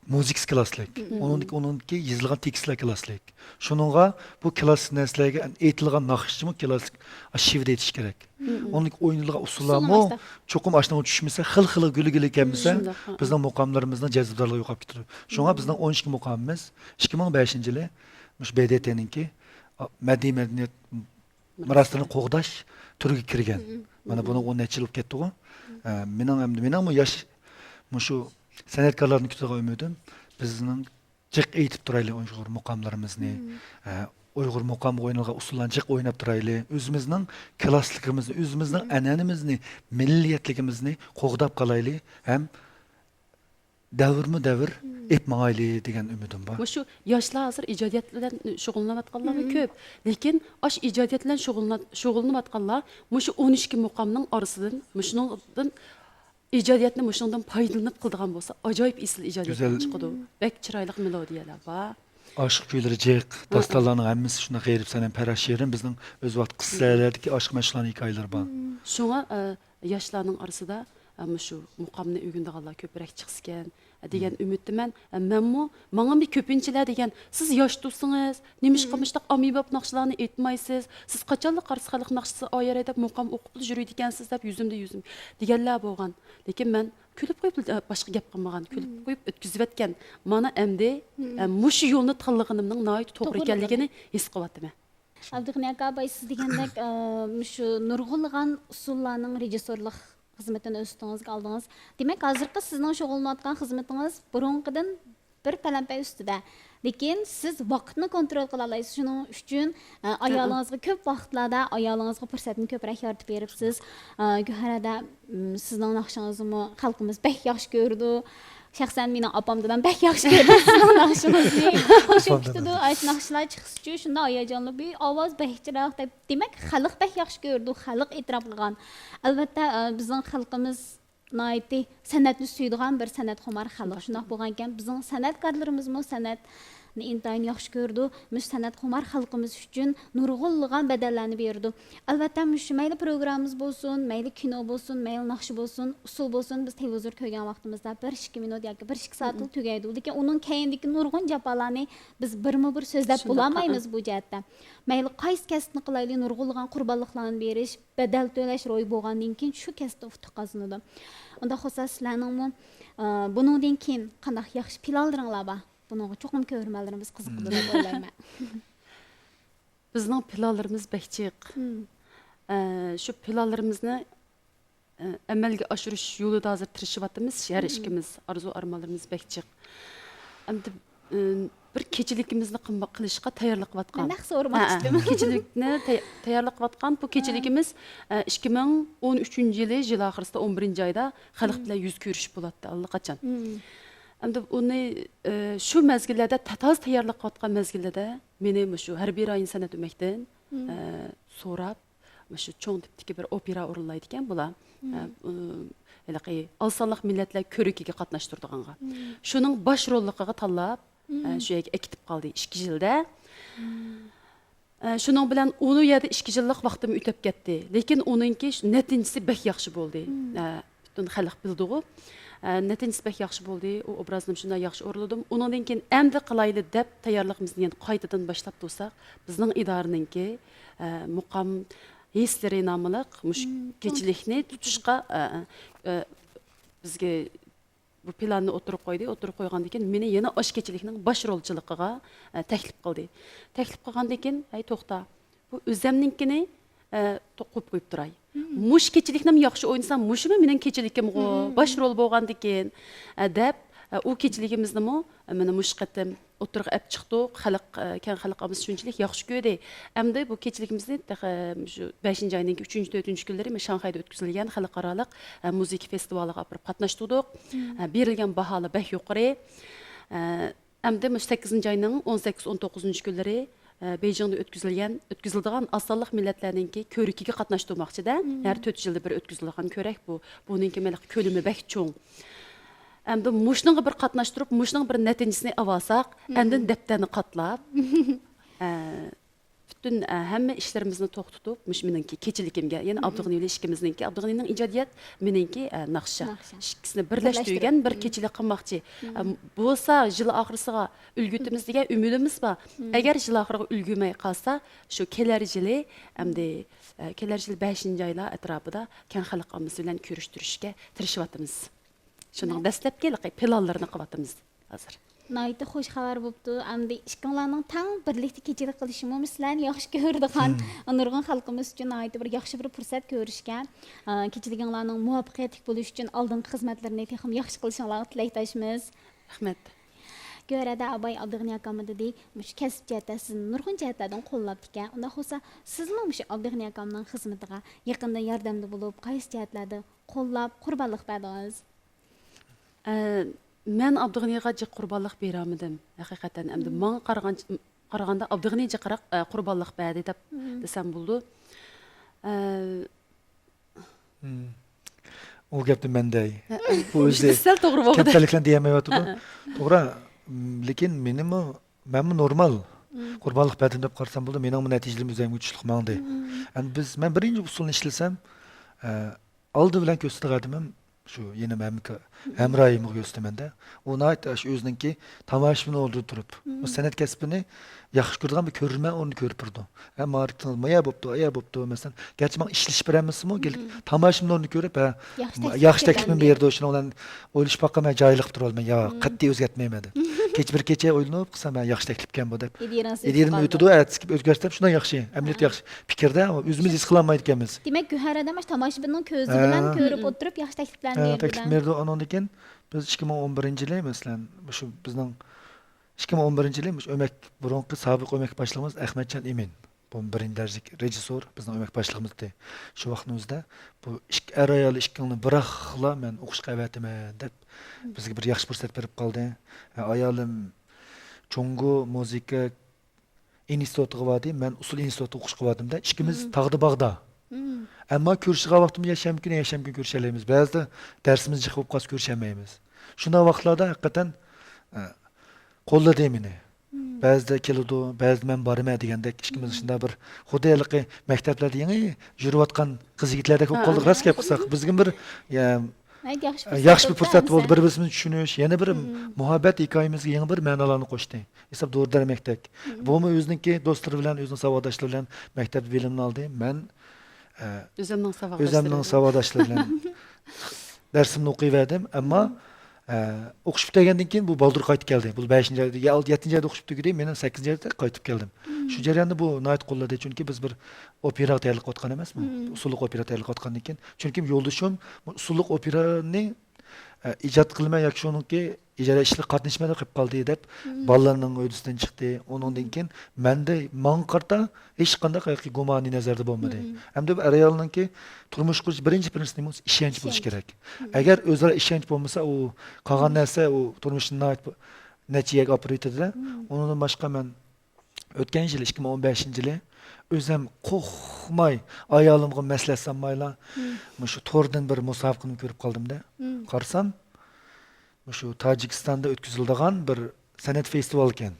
مۇزىكىسى كلاسسىك. مم. ئۇنىڭدىكى، ئۇنىڭدىكى يېزىلغان تېكىستلەر كلاسسىك. شۇنىڭغا بۇ كلاسسىك نەرسىلەرگە ئېيتىلغان ناخشىمۇ كلاسسىك شىۋىدا ئېيتىش كېرەك. مم. ئۇنىڭدىكى ئوينىلىغان ئۇسسۇللارمۇ ئۇسسۇللىمۇ چوقۇم ئاشۇنىڭغا چۈشمىسە، خىل خىلى گۈلە گۈلە كەلمىسە، مم. شۇنداق، ھە. بىزنىڭ مۇقاملىرىمىزنىڭ جەزبىدارلىقى يوقاپ كېتىدۇ. شۇڭا مم. بىزنىڭ ئون ئىككى مۇقامىمىز ئىككى مىڭ بەشىنچى يىلى مۇشۇ ب د ت نىڭكى، ئا، مەدەنىي مەدەنىيەت مىراسلىرىنى قوغداش تۈرىگە كىرگەن. مم. مانا بۇنىڭ ئون نەچچە يىل بولۇپ كەتتىغۇ. ئە، مېنىڭ ئەمدى، مېنىڭمۇ ياش مۇشۇ سەنئەتكارلارنى كۈتىدىغان ئۈمىدىم، بىزنىڭ جىق ئېيتىپ تۇرايلى ئۇيغۇر مۇقاملىرىمىزنى. مم. ئە، ئۇيغۇر مۇقامغا ئوينالغان ئۇسسۇللارنى جىق ئويناپ تۇرايلى. ئۆزىمىزنىڭ كلاسسىكىمىزنى، ئۆزىمىزنىڭ مم. ئەنئەنىمىزنى، مىللىيەتلىكىمىزنى قوغداپ قالايلى ھەم دەۋرمۇ دەۋر مم. ئېلىپ ماڭايلى دېگەن ئۈمىدىم بار. مۇشۇ ياشلار ھازىر ئىجادىيەت بىلەن شۇغۇللىنىۋاتقانلارمۇ مم. كۆپ. لېكىن ئاش ئىجادىيەت بىلەن شۇغۇللىنىۋات-، شۇغۇللىنىۋاتقانلار مۇشۇ ئون ئىككى مۇقامنىڭ ئارىسىدىن، مۇشۇنىڭدىن، ئىجادىيەتنى مۇشۇنىڭدىن پايدىلىنىپ قىلىدىغان بولسا، ئاجايىپ ئېسىل ئىجادىيەتلەر گۈزەل. چىقىدۇ. بەك چىرايلىق مېلودىيەلەر بار. ئاشىق كۈيلىرى جىق، ھە. داستانلارنىڭ ھەممىسى شۇنداق غېرىب سەنەم، پەرھات شېرىن، بىزنىڭ ئۆز ۋاقتى قىسسىلەردىكى ئاشىق مەشۇقلارنىڭ ھېكايىلىرى بار. شۇڭا، ئە، ياشلارنىڭ ئارىسىدا، ئە، مۇشۇ مۇقامنى ئۆگىنىدىغانلار كۆپرەك چىقسىكەن، ئە، دېگەن مم. ئۈمىدتىمەن. ئە، مەنمۇ، ماڭىمۇ كۆپىنچىلەر دېگەن، «سىز ياش تۇرسىڭىز، نېمىشقا مم. مۇشتاق ئاممىباب ناخشىلارنى ئېيتمايسىز؟ سىز قاچانلا قارىسا خەلق ناخشىسى ئايار دەپ مۇقام ئوقۇپلا يۈرىدىكەنسىز» دەپ يۈزۈمدە يۈزۈم دېگەنلەر بولغان. لېكىن مەن كۈلۈپ قويۇپ، ئە، باشقا گەپ قىلمىغان. كۈلۈپ مم. قويۇپ ئۆتكۈزۈۋەتكەن. مانا ئەمدى، مم. ئە، مۇشۇ يولنى تاللىغىنىمنىڭ ناھايىتى توغرا توغرىلىقىنى. ئىكەنلىكىنى ھېس قىلىۋاتىمەن. ئابدۇغېنى ئاكا، بايا سىز دېگەندەك، ئە، مۇشۇ نۇرغۇنلىغان ئۇسسۇللارنىڭ رېژىسسورلۇق خىزمىتىنى ئۆز ئۈستىڭىزگە ئالدىڭىز. دېمەك، ھازىرقى سىزنىڭ شۇغۇللىنىۋاتقان خىزمىتىڭىز بۇرۇنقىدىن بىر پەلەمپەي ئۈستىدە. لېكىن سىز ۋاقىتنى كونترول قىلالايسىز. شۇنىڭ ئۈچۈن، ئە، ھەئە. ئايالىڭىزغا كۆپ ۋاقىتلاردا ئايالىڭىزغا پۇرسەتنى كۆپرەك يارىتىپ بېرىپسىز. ئە، گۆھەر ھەدە، م، سىزنىڭ ناخشىڭىزنىمۇ خەلقىمىز بەك ياخشى كۆرىدۇ. شەخسەن مېنىڭ ئاپام دادام بەك ياخشى كۆرىدۇ سىزنىڭ ناخشىڭىزنى. خۇشۇم ئاپام كۈتىدۇ، دادام. ئاشۇ ناخشىلار چىقسىچۇ، شۇنداق ھاياجانلىنىپ، «ئەي، ئاۋاز بەك چىرايلىق» دەپ. دېمەك، خەلق بەك ياخشى كۆرىدۇ، خەلق ئېتىراپ قىلغان. ئەلۋەتتە، ئە، بىزنىڭ خەلقىمىز ناھايىتى سەنئەتنى سۆيىدىغان بىر سەنئەتخۇمار خەلق. شۇنداق. شۇنداق بولغانىكەن، بىزنىڭ سەنئەتكارلىرىمىزمۇ سەنئەتنى ئىنتايىن ياخشى كۆرىدۇ. مۇشۇ سەنئەتخۇمار خەلقىمىز ئۈچۈن نۇرغۇنلىغان بەدەللەرنى بېرىدۇ. ئەلۋەتتە، مۇشۇ مەيلى پروگراممىمىز بولسۇن، مەيلى كىنو بولسۇن، مەيلى ناخشا بولسۇن، ئۇسسۇل بولسۇن، بىز تېلېۋىزور كۆرگەن ۋاقتىمىزدا بىر ئىككى مىنۇت ياكى بىر ئىككى سائەتلا مم. تۈگەيدۇ. لېكىن ئۇنىڭ كەينىدىكى نۇرغۇن جاپالارنى بىز بىرمۇ بىر سۆزلەپ شۇنداق، بولالمايمىز ھە. بۇ جەھەتتە. مەيلى قايسى كەسىپنى قىلايلى، نۇرغۇنلىغان قۇربانلىقلارنى بېرىش، بەدەل تۆلەش روي بولغاندىن كېيىن شۇ كەسىپتە ئۇتۇق قازىنىدۇ. ئۇنداق بولسا سىلەرنىڭمۇ، ئە، بۇنىڭدىن كېيىن قانداق ياخشى پىلانلىرىڭلار بار؟ بۇنىڭغا چوقۇم كۆرۈرمەنلىرىمىز قىزىقىدۇ دەپ مم. ئويلايمەن. بىزنىڭ پىلانلىرىمىز بەك جىق. مم. ئە، شۇ پىلانلىرىمىزنى، ئە، ئەمەلگە ئاشۇرۇش يولىدا ھازىر تىرىشىۋاتىمىز. ھەر مم. ئىككىمىز ئارزۇ ئارمانلىرىمىز بەك جىق. ئەمدى، ئە، بىر كېچىلىكىمىزنى قىلما-، قىلىشقا تەييارلىق قىلىۋاتقان. مەن نەق سورىماقچى ھە، ئىدىم. كېچىلىكنى تەي-، تەييارلىق قىلىۋاتقان. بۇ ھە. كېچىلىكىمىز، ئە، ئىككى مىڭ ئون ئۈچىنچى يىلى، يىل ئاخىرىسىدا ئون بىرىنچى ئايدا خەلق مم. بىلەن يۈز كۆرۈشۈپ بولاتتى ئاللىقاچان. مم. ئەمدى ئۇنى، ئە، شۇ مەزگىللەردە، تا-، تازا تەييارلىق قىلىۋاتقان مەزگىللەردە مېنى مۇشۇ ھەربىي رايون سەنئەت ئۆمەكتىن، مم. ئە، سوراپ، مۇشۇ چوڭ تىپتىكى بىر ئوپېرا ئورۇنلايدىكەن بۇلار. مم. ئە، ئۇ، ھېلىقى ئاز سانلىق مىللەتلەر كۆرىكىگە قاتناشتۇرىدىغانغا. مم. شۇنىڭ باش روللۇقىغا تاللاپ، ئە، مم. شۇ يەرگە ئەكېتىپ قالدى ئىككى يىلدا. مم. ئە، شۇنىڭ بىلەن ئۇ يەردە ئىككى يىللىق ۋاقتىم ئۆتۈپ كەتتى. لېكىن ئۇنىڭكى ش-، نەتىجىسى بەك ياخشى بولدى. مم. ئە، پۈتۈن خەلق بىلدىغۇ. ئە، نەتىجىسى بەك ياخشى بولدى. ئۇ ئوبرازنىمۇ شۇنداق ياخشى ئورۇنلىدىم. ئۇنىڭدىن كېيىن ئەمدى قىلايلى دەپ تەييارلىقىمىزنى يەنە قايتىدىن باشلاپ تۇرساق، بىزنىڭ ئىدارىنىڭكى، ئە، مۇقام ھېسلىرى ناملىق مۇشۇ مم، كېچىلىكنى تۇتۇشقا، ئە، ئە، بىزگە بۇ پىلاننى ئوتتۇرىغا قويدى. ئوتتۇرىغا قويغاندىن كېيىن مېنى يەنە ئاشۇ كېچىلىكنىڭ باش رولچىلىقىغا، ئە، تەكلىپ قىلدى. تەكلىپ قىلغاندىن كېيىن، ھەي، توختا، بۇ ئۆزەمنىڭكىنى، ئە، تو-، قويۇپ قويۇپ تۇراي. مم. مۇشۇ كېچىلىكنىمۇ ياخشى ئوينىسام، مۇشۇمۇ مېنىڭ كېچىلىكىمغۇ، مم. باش رول بولغاندىكىن، ئە، دەپ، ئە، ئۇ كېچىلىكىمىزنىمۇ، ئە، مانا مۇشۇ قېتىم ئوتتۇرىغا ئەپ چىقتۇق. خەلق، ئە، كەڭ خەلق ئاممىسى شۇنچىلىك ياخشى كۆردى. ئەمدى بۇ كېچىلىكىمىزنى تېخى شۇ بەشىنچى ئاينىڭ ئۈچىنچى، تۆتىنچى كۈنلىرى شاڭخەيدا ئۆتكۈزۈلگەن خەلقئارالىق، ئە، مۇزىكا فېستىۋالىغا ئاپىرىپ قاتناشتۇردۇق. مم. ئە، بېرىلگەن باھالار بەك يۇقىرى. ئە، ئەمدى مۇشۇ سەككىزىنچى ئاينىڭ ئون سەككىز، ئون توققۇزىنچى كۈنلىرى، ئە، بېيجىڭدا ئۆتكۈزۈلگەن، ئۆتكۈزۈلىدىغان ئاز سانلىق مىللەتلەرنىڭكى كۆرىكىگە قاتناشتۇرماقچىدە. مم. ھەر تۆت يىلدا بىر ئۆتكۈزۈلىدىغان كۆرەك بۇ. بۇنىڭكى مەلىق كۆلىمى بەك چوڭ. ئەمدى مۇشۇنىڭغا بىر قاتناشتۇرۇپ، مۇشۇنىڭ بىر نەتىجىسىنى ئالالىساق، مم. ئاندىن دەپتەرنى قاتلاپ، ئە، پۈتۈن، ئە، ھەممە ئىشلىرىمىزنى توختىتىپ، مۇشۇ مېنىڭكى كېچىلىكىمگە، يەنى ئابدۇغىنى ۋىلى ئىككىمىزنىڭكى، ئابدۇغىنىنىڭ ئىجادىيەت، مېنىڭكى، ئە، ناخشا. ناخشا. ئىككىسىنى بىرلەشتۈرگەن بىر كېچىلىك قىلماقچى. ئە، بولسا يىل ئاخىرسىغا ئۈلگۈتىمىز دېگەن ئۈمىدىمىز بار. ئەگەر يىل ئاخىرىغا ئۈلگۈمەي قالسا، شۇ كېلەر يىلى، ئەمدى، ئە، كېلەر يىلى بەشىنچى ئايلار ئەتراپىدا كەڭ خەلق ئاممىسى بىلەن كۆرۈشتۈرۈشكە تىرىشىۋاتىمىز. شۇنىڭ دەسلەپكى پىلانلىرىنى قىلىۋاتىمىز ھازىر. ناھايىتى خۇش خەۋەر بوپتۇ. ئەمدى ئىككىڭلارنىڭ تەڭ بىرلىكتە كېچىلىك قىلىشىمۇ سىلەرنى ياخشى كۆرىدىغان نۇرغۇن خەلقىمىز ئۈچۈن ناھايىتى بىر ياخشى بىر پۇرسەت كۆرۈشكەن. ئە، كېچىلىكىڭلارنىڭ مۇۋەپپەقىيەتلىك بولۇشى ئۈچۈن ئالدىنقى خىزمەتلىرىنى تېخىمۇ ياخشى قىلىشىڭلارغا تىلەكداشمىز. رەھمەت. گۆھەر ھەدە ئاباي ئابدۇغېنى ئاكاممۇ دېدى، مۇشۇ كەسىپ جەھەتتە سىزنى نۇرغۇن جەھەتلەردىن قوللاپتىكەن. ئۇنداق بولسا، سىزمۇ مۇشۇ ئابدۇغېنى ئاكامنىڭ خىزمىتىغا يېقىندىن ياردەمدە بولۇپ، قايسى جەھەتلەردە قوللاپ، قۇربانلىق بەردىڭىز؟ ئە، مەن ئابدۇغېنىغا جىق قۇربانلىق بېرەلمىدىم، ھەقىقەتەن. ئەمدى ماڭا قارىغان، قارىغاندا ئابدۇغېنى جىقراق، ئە، قۇربانلىق بەردى دەپ دېسەم بولىدۇ. ئە، ئۇ گەپنى مەن دەي. بۇ ئۆزى سەل توغرا بولدى. كەمتەرلىكلەرنى دېيەلمەيۋاتىدۇ. توغرا. لېكىن مېنىمۇ، مەنمۇ نورمال قۇربانلىق بەردىم دەپ قارىسام بولىدۇ. مېنىڭمۇ نەتىجىلىرىم ئۆزۈمگە چۈشلۈك ماڭدى. ئەمدى بىز، مەن بىرىنچى ئۇسۇلنى ئىشلىسەم، ئە، ئالدى بىلەن كۆرسىتىدىغان ئادىمىم شۇ يەنە ھەمراھىمغا كۆرسىتىمەن-دە. ئۇ ناھايىتى شۇ ئۆزىنىڭكى تاماشىبىن ئورنىدا تۇرۇپ، بۇ سەنئەت كەسپىنى ياخشى كۆرىدىغان بىر كۆرۈرمەن ئورنىدا كۆرۈپ تۇرىدۇ. ھە، ماركېتىڭىز مايا بوپتۇ، ئايا بوپتۇ، مەسىلەن، گەرچە ماڭا ئىشلىشىپ بېرەلمىسىمۇ، كېلىپ تاماشىبىن ئورنىدا كۆرۈپ، ھە، ياخشى تەكلىپنى بېرىدۇ. شۇنىڭ بىلەن ئويلىشىپ باققان، مەن جاھىللىق قىلىپ تۇرۇۋالىمەن. ياق، قەتئىي ئۆزگەرتمەيمەن دەپ. كېچە بىر كېچە ئويلىنىپ قىلسام، ھە، ياخشى تەكلىپكەن بۇ دەپ. ئىدىيەنىڭ ئۆتىدۇ، ئەتىسى كېلىپ ئۆزگەرتسەم، شۇنداق ياخشى. ئەمەلىيەتتە ياخشى. پىكىردە ئۆزىمىز ھېس قىلالمايدىكەنمىز. دېمەك، گۆھەر ھەدە مۇشۇ تاماشىبىننىڭ كۆزى بىلەن كۆرۈپ ئولتۇرۇپ، ياخشى تەكلىپلەرنى بېرىدۇ. تەكلىپ بېرىدۇ. ئۇنىڭدىن كېيىن بىز ئىككى مىڭ ئون بىرىنچى يىلى، مەسىلەن، مۇشۇ بىزنىڭ ئىككى مىڭ ئون بىرىنچى يىلى مۇشۇ ئۆمەك، بۇرۇنقى سابىق ئۆمەك باشلىقىمىز ئەخمەتجان ئىمىن، بۇ بىرىنچى دەرىجىلىك رېژىسسور، بىزنىڭ ئۆمەك باشلىقىمىز ئىدى. شۇ ۋاقىتنىڭ ئۆزىدە بۇ ئىككى ئەر-ئايال ئىككىڭلارنى بىراقلا مەن ئوقۇشقا ئەۋەتىمەن دەپ، بىزگە بىر ياخشى پۇرسەت بېرىپ قالدى. ھە، ئايالىم جۇڭگو مۇزىكا ئىنستىتۇتىغا باردى، مەن ئۇسسۇل ئىنستىتۇتىغا ئوقۇشقا باردىم-دە، ئىككىمىز تاغدا باغدا. ئەمما كۆرۈشىدىغان ۋاقتىمىز يەكشەنبە كۈنى، يەكشەنبە كۈنى كۆرۈشەلەيمىز. بەزىدە دەرسىمىز جىق بولۇپ قالسا كۆرۈشەلمەيمىز. شۇنداق ۋاقىتلاردا ھەقىقەتەن، ئە، قوللىدى مېنى. بەزىدە كېلىدۇ، بەزىدە مەن بارىمەن دېگەندەك، ئىككىمىز شۇنداق بىر خۇددى ھېلىقى مەكتەپلەردە يېڭى يۈرۈۋاتقان قىز يىگىتلەردەك بولۇپ قالدۇق، راست گەپ قىلساق. بىزگىمۇ بىر، يا، ياخشى پۇرسەت بولدى، بىر بىرىمىزنى چۈشىنىش، يەنە بىر مۇھەببەت ھېكايىمىزگە يېڭى بىر مەنىلەرنى قوشتى. ھېساب دورا دەرمەكتەك. بۇمۇ ئۆزىنىڭكى دوستلىرى بىلەن، ئۆزىنىڭ ساۋاقداشلىرى بىلەن مەكتەپتە بىلىمنى ئالدى. مەن، ئە، ئۆزۈمنىڭ ساۋاقداشلىرى ئۆزۈمنىڭ بىلەن. ساۋاقداشلىرى بىلەن دەرسىمنى ئوقۇيۋەردىم. ئەمما، ئە، ئوقۇش پۈتتۈرگەندىن كېيىن بۇ بالدۇر قايتىپ كەلدى. بۇ بەشىنچى ئايدا، يا، يەتتىنچى ئايدا ئوقۇش پۈتتۈرگىدى، مېنىڭ سەككىزىنچى ئايدا قايتىپ كەلدىم. شۇ جەرياندا بۇ ناھايىتى قوللىدى، چۈنكى بىز بىر ئوپېراغا تەييارلىق قىلىۋاتقان ئەمەسمۇ؟ ئۇسسۇللۇق ئوپېرا تەييارلىق قىلىۋاتقاندىن كېيىن، چۈنكى يولدىشىم بۇ ئۇسسۇللۇق ئوپېرانى ئە، ئىجاد قىلىمەن ياكى شۇنىڭكى ئىجارە ئىشلىرىغا قاتنىشىمەن دەپ قېلىپ قالدى دەپ، بالىلارنىڭ ھۆددىسىدىن چىقتى. ئۇنىڭدىن كېيىن مەندە، ماڭا قارىتا ھېچقانداق ھەقىقىي گۇمانىي نەزەردە بولمىدى. ئەمدى بۇ ئەر-ئايالنىڭكى تۇرمۇش قۇرۇش بىرىنچى پىرىنسىپى نېمە بولسا، ئىشەنچ بولۇشى كېرەك. ئەگەر ئۆزئارا ئىشەنچ بولمىسا، ئۇ قالغان نەرسە، ئۇ تۇرمۇشنى ناھايىتى نەچچە يەرگە ئاپىرىۋېتىدۇ-دە. ئۇنىڭدىن باشقا مەن ئۆتكەن يىلى، ئىككى مىڭ ئون بەشىنچى يىلى ئۆزۈم قورقماي، ئايالىمغا مەسلىھەت سالمايلا، مۇشۇ توردىن بىر مۇسابىقىنى كۆرۈپ قالدىم-دە. قارىسام، مۇشۇ تاجىكىستاندا ئۆتكۈزۈلىدىغان بىر سەنئەت فېستىۋالى ئىكەن.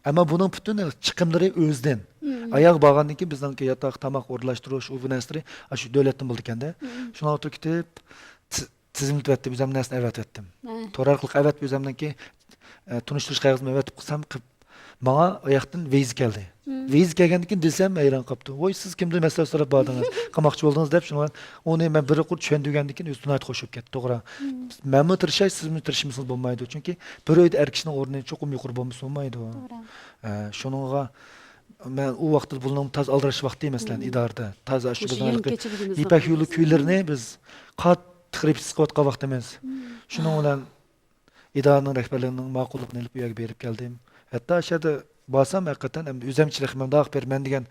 ئەمما بۇنىڭ پۈتۈن چىقىملىرى ئۆزىدىن. ئاياغ بارغاندىن كېيىن بىزنىڭكى ياتاق، تاماق ئورۇنلاشتۇرۇش، ئۇ بۇ نەرسىلىرى ئاشۇ دۆلەتتىن بولىدىكەن-دە. شۇنىڭغا تۈرتكە كېتىپ، تىزىملىتىۋەتتىم، ئۆزۈمنىڭ نەرسىنى ئەۋەتىۋەتتىم. تور ئارقىلىق ئەۋەتىپ، ئۆزۈمنىڭكى، ئە، تونۇشتۇرۇش قەغىزىمنى ئەۋەتىپ قىلسام، قىپ-، ماڭا ئۇ ياقتىن ۋىزا كەلدى. ۋىزا كەلگەندىن كېيىن دېسەم، ھەيران قاپتۇ. ۋوي، سىز كىمدىن مەسلىھەت سوراپ باردىڭىز؟ قاماقچى بولدىڭىز دەپ، شۇڭا ئۇنى مەن بىر قۇر چۈشەندۈرگەندىن كېيىن ئۆزى ناھايىتى خوش بولۇپ كەتتى، توغرا. مەنمۇ تىرىشاي، سىزمۇ تىرىشمىسىڭىز بولمايدۇ. چۈنكى بىر ئۆيدە ئەر كىشىنىڭ ئورنى چوقۇم يۇقىرى بولمىسا بولمايدۇ. توغرا. ئە، شۇنىڭغا مەن ئۇ ۋاقىتتا بۇنىڭ تازا ئالدىراش ۋاقتى، مەسىلەن، ئىدارىدە. تازا شۇ بىزنىڭ يىپەك يولى كۈيلىرىنى بىز قاتتىق رېپېتىتسىيە قىلىۋاتقان ۋاقتىمىز. شۇنىڭ بىلەن ئىدارىنىڭ رەھبەرلىرىنىڭ ماقۇللۇقىنى ئېلىپ، ئۇ يەرگە بېرىپ كەلدىم. ھەتتا ئاشۇ يەردە بارسام، ھەقىقەتەن ئەمدى ئۆزەمچىلىك مۇنداق بىر مەن دېگەن،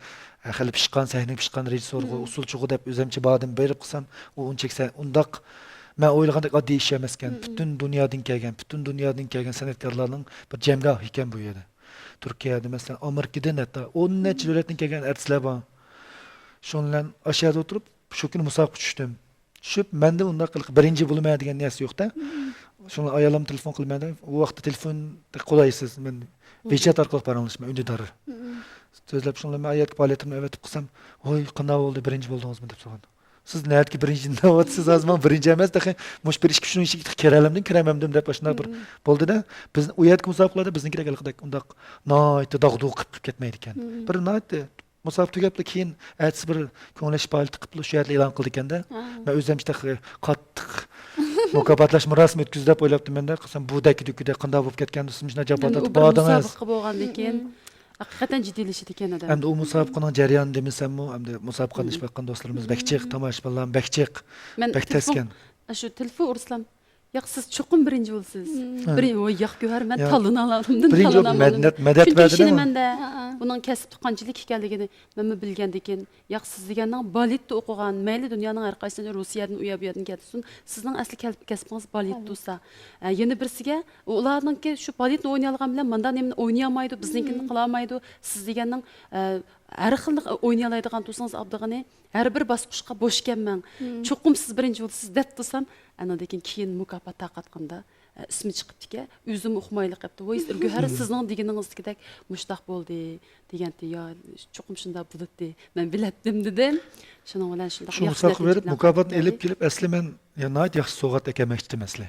خېلى پىشقان، سەھنىگە پىشقان رېژىسسورغۇ، ئۇسسۇلچىغۇ دەپ ئۆزەمچە باردىم، بېرىپ قىلسام، ئۇ ئۇنچىلىك سە-، ئۇنداق مەن ئويلىغاندەك ئاددىي ئىش ئەمەسكەن. پۈتۈن دۇنيادىن كەلگەن، پۈتۈن دۇنيادىن كەلگەن سەنئەتكارلارنىڭ بىر جەمگاھى ئىكەن بۇ يەردە. تۈركىيەدە، مەسىلەن، ئامېرىكىدىن ھەتتا ئون نەچچە دۆلەتتىن كەلگەن ئارتىسلار بار. شۇنىڭ بىلەن ئاشۇ يەردە ئولتۇرۇپ، شۇ كۈنى مۇسابىقىگە چۈشتۈم. چۈشۈپ، مەندە ئۇنداق قىلىپ بىرىنچى بولىمەن دېگەن نەرسە يوق-دە. شۇڭا ئايالىمغا تېلېفون قىلىمەن دەپ، ئۇ ۋاقىتتا تېلېفون قولايسىز، مەن ۋېچات ئارقىلىق پاراڭلىشىمەن، ئۈندىدار. سۆزلەپ شۇڭلار مەن ئايەتكە پائالىيەتلىرىمنى ئەۋەتىپ قىلسام، ۋوي، قانداق بولدى، بىرىنچى بولدىڭىزمۇ دەپ سورىدى. سىز نەدىكى بىرىنچى دېيىۋاتىسىز، ھازىر ماڭا بىرىنچى ئەمەس، تېخى مۇشۇ بىر ئىككى ئۈچ يىل ئىچىدە كىرەلەمدىم، كىرەلمەمدىم دەپ ئاشۇنداق بىر بولدىدە. بىز ئۇ يەردىكى مۇسابىقىلەردە بىزنىڭكىدەك ھېلىقىدەك ئۇنداق ناھايىتى داغدۇغا قىلىپ قىلىپ كەتمەيدىكەن. بىر ناھايىتى مۇسابىقە تۈگەپلا كېيىن ئەتىسى بىر كۆڭۈل ئېچىش پائالىيىتى قىلىپلا شۇ يەردە ئېلان قىلىدىكەندە. مەن ئۆزۈم تېخى قاتتىق مۇكاپاتلاش مۇراسىمى ئۆتكۈزدى دەپ ئويلاپتىمەن-دە. قىلسام بۇ دەككە دۈككىدە قانداق بولۇپ كەتكەندۇ، سىز مۇشۇنداق جاپا تارتىپ باردىڭىز. مۇسابىقە بولغاندىن كېيىن ھەقىقەتەن جىددىيلىشىدىكەن ئادەم. ئەمدى ئۇ مۇسابىقىنىڭ جەريانى دېمىسەممۇ، ئەمدى مۇسابىقە قاتنىشىپ باققان دوستلىرىمىز بەك جىق، تاماشىبىنلار بەك جىق، بەك تەسكەن. شۇ تېلېفون ئۇرسام، ياق، سىز چوقۇم بىرىنچى بولىسىز. بىرىن-، ۋاي، ياق، گۆھەر، مەن تاللىنالامدىم، تاللىنالامدىم. بىرىنچى بولۇپ مەدەت، مەدەت بەردىلەرمۇ؟ چۈنكى ئىشىنىمەن-دە، بۇنىڭ كەسىپ تۇغقانچىلىك ئىكەنلىكىنى مەنمۇ بىلگەندىكىن، ياق، سىز دېگەننىڭ بالېتتا ئوقۇغان، مەيلى دۇنيانىڭ ھەر قايسى روسىيەدىن، ئۇ يەر، بۇ يەردىن كەلسۇن، سىزنىڭ ئەسلى كەل-، كەسپىڭىز بالېتتا بولسا. ئە، يەنە بىرسىگە، ئۇلارنىڭكى شۇ بالېتنى ئوينىيالىغان بىلەن ماندا نېمىنى ئوينىيالمايدۇ، بىزنىڭكىنى قىلالمايدۇ، سىز دېگەننىڭ، ئە، ھەر خىلنى ئوينىيالايدىغان تۇرسىڭىز ئابدىغېنى، ھەر بىر باسقۇچقا بوش كەلمەڭ. چوقۇم سىز بىرىنچى بولىسىز دەپ تۇرسام، ئانىڭدىن كېيىن، كېيىن مۇكاپات تارقاتقاندا، ئە، ئىسمى چىقىپتىكەن. ئۆزۈم ئۇقمايلا قېپتۇ. ۋوي، گۆھەر، سىزنىڭ دېگىنىڭىزدىكىدەك مۇشۇنداق بولدى، دېگەنتى. يا، چوقۇم شۇنداق بولاتتى. مەن بىلەتتىم، دېدىم. شۇنىڭ بىلەن شۇنداق شۇ ياخشى مۇسابىقە نەتىجە بېرىپ، مۇكاپاتنى ئېلىپ كېلىپ، ئەسلى مەن، يا، ناھايىتى ياخشى سوۋغات ئەكەلمەكچىدىم ئەسلى.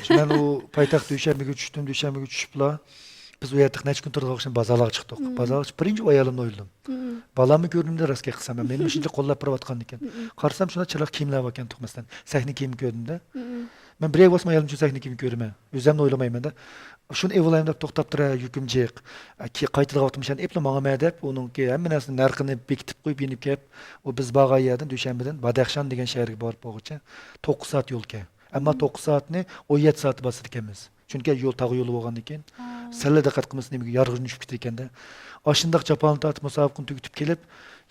شۇ مەن ئۇ پايتەخت دۈشەنبىگە چۈشتۈم، دۈشەنبىگە چۈشۈپلا، بىز ئۇ يەردە نەچچە كۈن تۇرىدىغان ئوخشايدۇ، بازارلارغا چىقتۇق. بازارغا چىقىپ، بىرىنچى ئايالىمنى ئويلىدىم. بالامنى كۆردۈمدە، راست گەپ قىلسام، مەن مېنى مۇشۇنچە قوللاپ بېرىۋاتقاندىكىن. قارىسام، شۇنداق چىرايلىق كىيىملەر باركەن، مەسىلەن، سەھنە كىيىمى كۆردۈمدە. مەن بىر ئاي بولسىمۇ ئايالىم ئۈچۈن سەھنە كىيىمى كۆرىمەن. ئۆزۈمنى ئويلىمايمەن-دە. شۇنى ئېۋىلايمەن دەپ توختاپ تۇرە، يۈكۈم جىق. ئە، كى-، قايتىدىغان ۋاقتىم شۇنى ئېپلا ماڭىمەن دەپ، ئۇنىڭكى ھەممە نەرسىنى نەرخىنى بېكىتىپ قويۇپ، يېنىپ كەپ، ئۇ بىز بارغان يەردىن، دۈشەنبىدىن بادەخشان دېگەن شەھەرگە بارىپ بولغۇچە توققۇز سائەت يولكەن. ئەمما توققۇز سائەتنى ئون يەتتە سائەتتە باسىدىكەنمىز. چۈنكى يول تاغ يولى بولغاندىن كېيىن، سەللا دىققەت قىلمىسا نېمىگە يارغىنى چۈشۈپ كېتىدىكەندە. ئاشۇنداق جاپالىنى تارتىپ، مۇسابىقىنى تۈگىتىپ كېلىپ،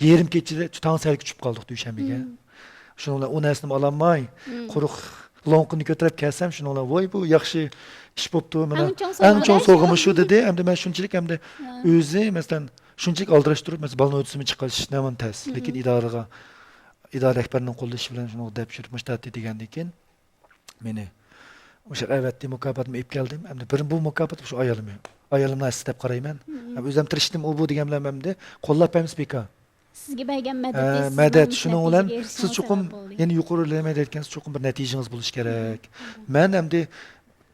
يېرىم كېچىدە تاڭ سەھەرگە چۈشۈپ قالدۇق دۈشەنبىگە. شۇنىڭ بىلەن ئۇ نەرسىنىمۇ ئالالماي، قۇرۇق لوڭقىنى كۆتۈرۈپ كەلسەم، شۇنىڭ بىلەن، ۋوي، بۇ ياخشى ئىش بوپتۇ، مانا، ئەڭ چوڭ سوۋغا شۇ دېدى. ئەمدى مەن شۇنچىلىك، ئەمدى ئۆزى، مەسىلەن، شۇنچىلىك ئالدىراشتۇرۇپ، مەسىلەن، بالىنى ئۆتسىمۇ چىقىرىش نېمانى تەس. لېكىن ئىدارىغا، ئىدارە رەھبىرىنىڭ قوللىشى بىلەن شۇنىڭغا دەپ چۈشۈرۈپ، مۇشۇنداق دېگەندىن كېيىن، مېنى ئوشۇ ئەۋەتتى، مۇكاپاتنى ئېلىپ كەلدىم. ئەمدى بىر بۇ مۇكاپات شۇ ئايالىمنى، ئايالىمنىڭ ھەسسىسى دەپ قارايمەن. ئەمدى ئۆزۈم تىرىشتىم، ئۇ بۇ دېگەن بىلەن ئەمدى قوللاپ بەرمىسە بىكار. سىزگە بەرگەن مەدىتى، ئە، سىزنىڭ مەدەت، شۇنىڭ بىلەن نەتىجىگە ئېرىشىشىڭىز سىز چوقۇم سەۋەب بولدى. يەنە يۇقىرى لېمە دەيدىكەنسىز، چوقۇم بىر نەتىجىڭىز بولۇشى كېرەك. مەن ئەمدى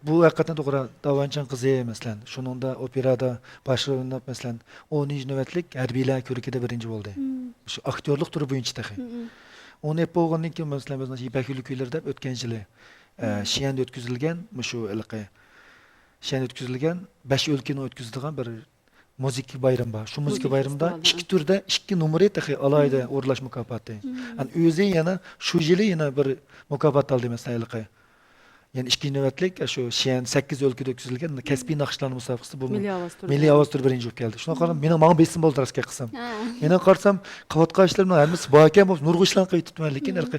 بۇ ھەقىقەتەن توغرا، داۋانچىڭ قىزى، مەسىلەن، شۇنىڭدا ئوپېرادا باش رولنى ئويناپ، مەسىلەن، ئونىنچى نۆۋەتلىك ھەربىيلەر كۆرىكىدە بىرىنچى بولدى. شۇ ئاكتيورلۇق تۈرى بويىچە تېخى. ئۇنى ئېلىپ بولغاندىن كېيىن، مەسىلەن، بىز يىپەك يولى كۈيلىرى دەپ ئۆتكەن يىلى، ئە، شىئەندە ئۆتكۈزۈلگەن، مۇشۇ ھېلىقى شىئەندە ئۆتكۈزۈلگەن بەش ئۆلكىنىڭ ئۆتكۈزىدىغان بىر مۇزىكا بايرىمى بار. شۇ مۇزىكا بايرىمىدا ئىككى تۈردە ئىككى نومۇرى تېخى ئالاھىدە ئورۇنلاش مۇكاپاتى. ئەنە ئۆزى يەنە شۇ يىلى يەنە بىر مۇكاپات ئالدى، مەسىلەن، ھېلىقى. يەنە ئىككىنچى نۆۋەتلىك، شۇ شىئەن سەككىز ئۆلكىدە ئۆتكۈزۈلگەن كەسپىي ناخشىچىلارنىڭ مۇسابىقىسىدا بۇ مىللىي ئاۋاز تۈرى بىرىنچى بولۇپ كەلدى. شۇنىڭغا قارىغاندا مېنىڭ، ماڭا بېسىم بولدى، راست گەپ قىلسام. مېنىڭ قارىسام، قىلىۋاتقان ئىشلىرىمنىڭ ھەممىسى باركەن، بولسا نۇرغۇن ئىشلارنى قىلىۋېتىپتىمەن، لېكىن ھېلىقى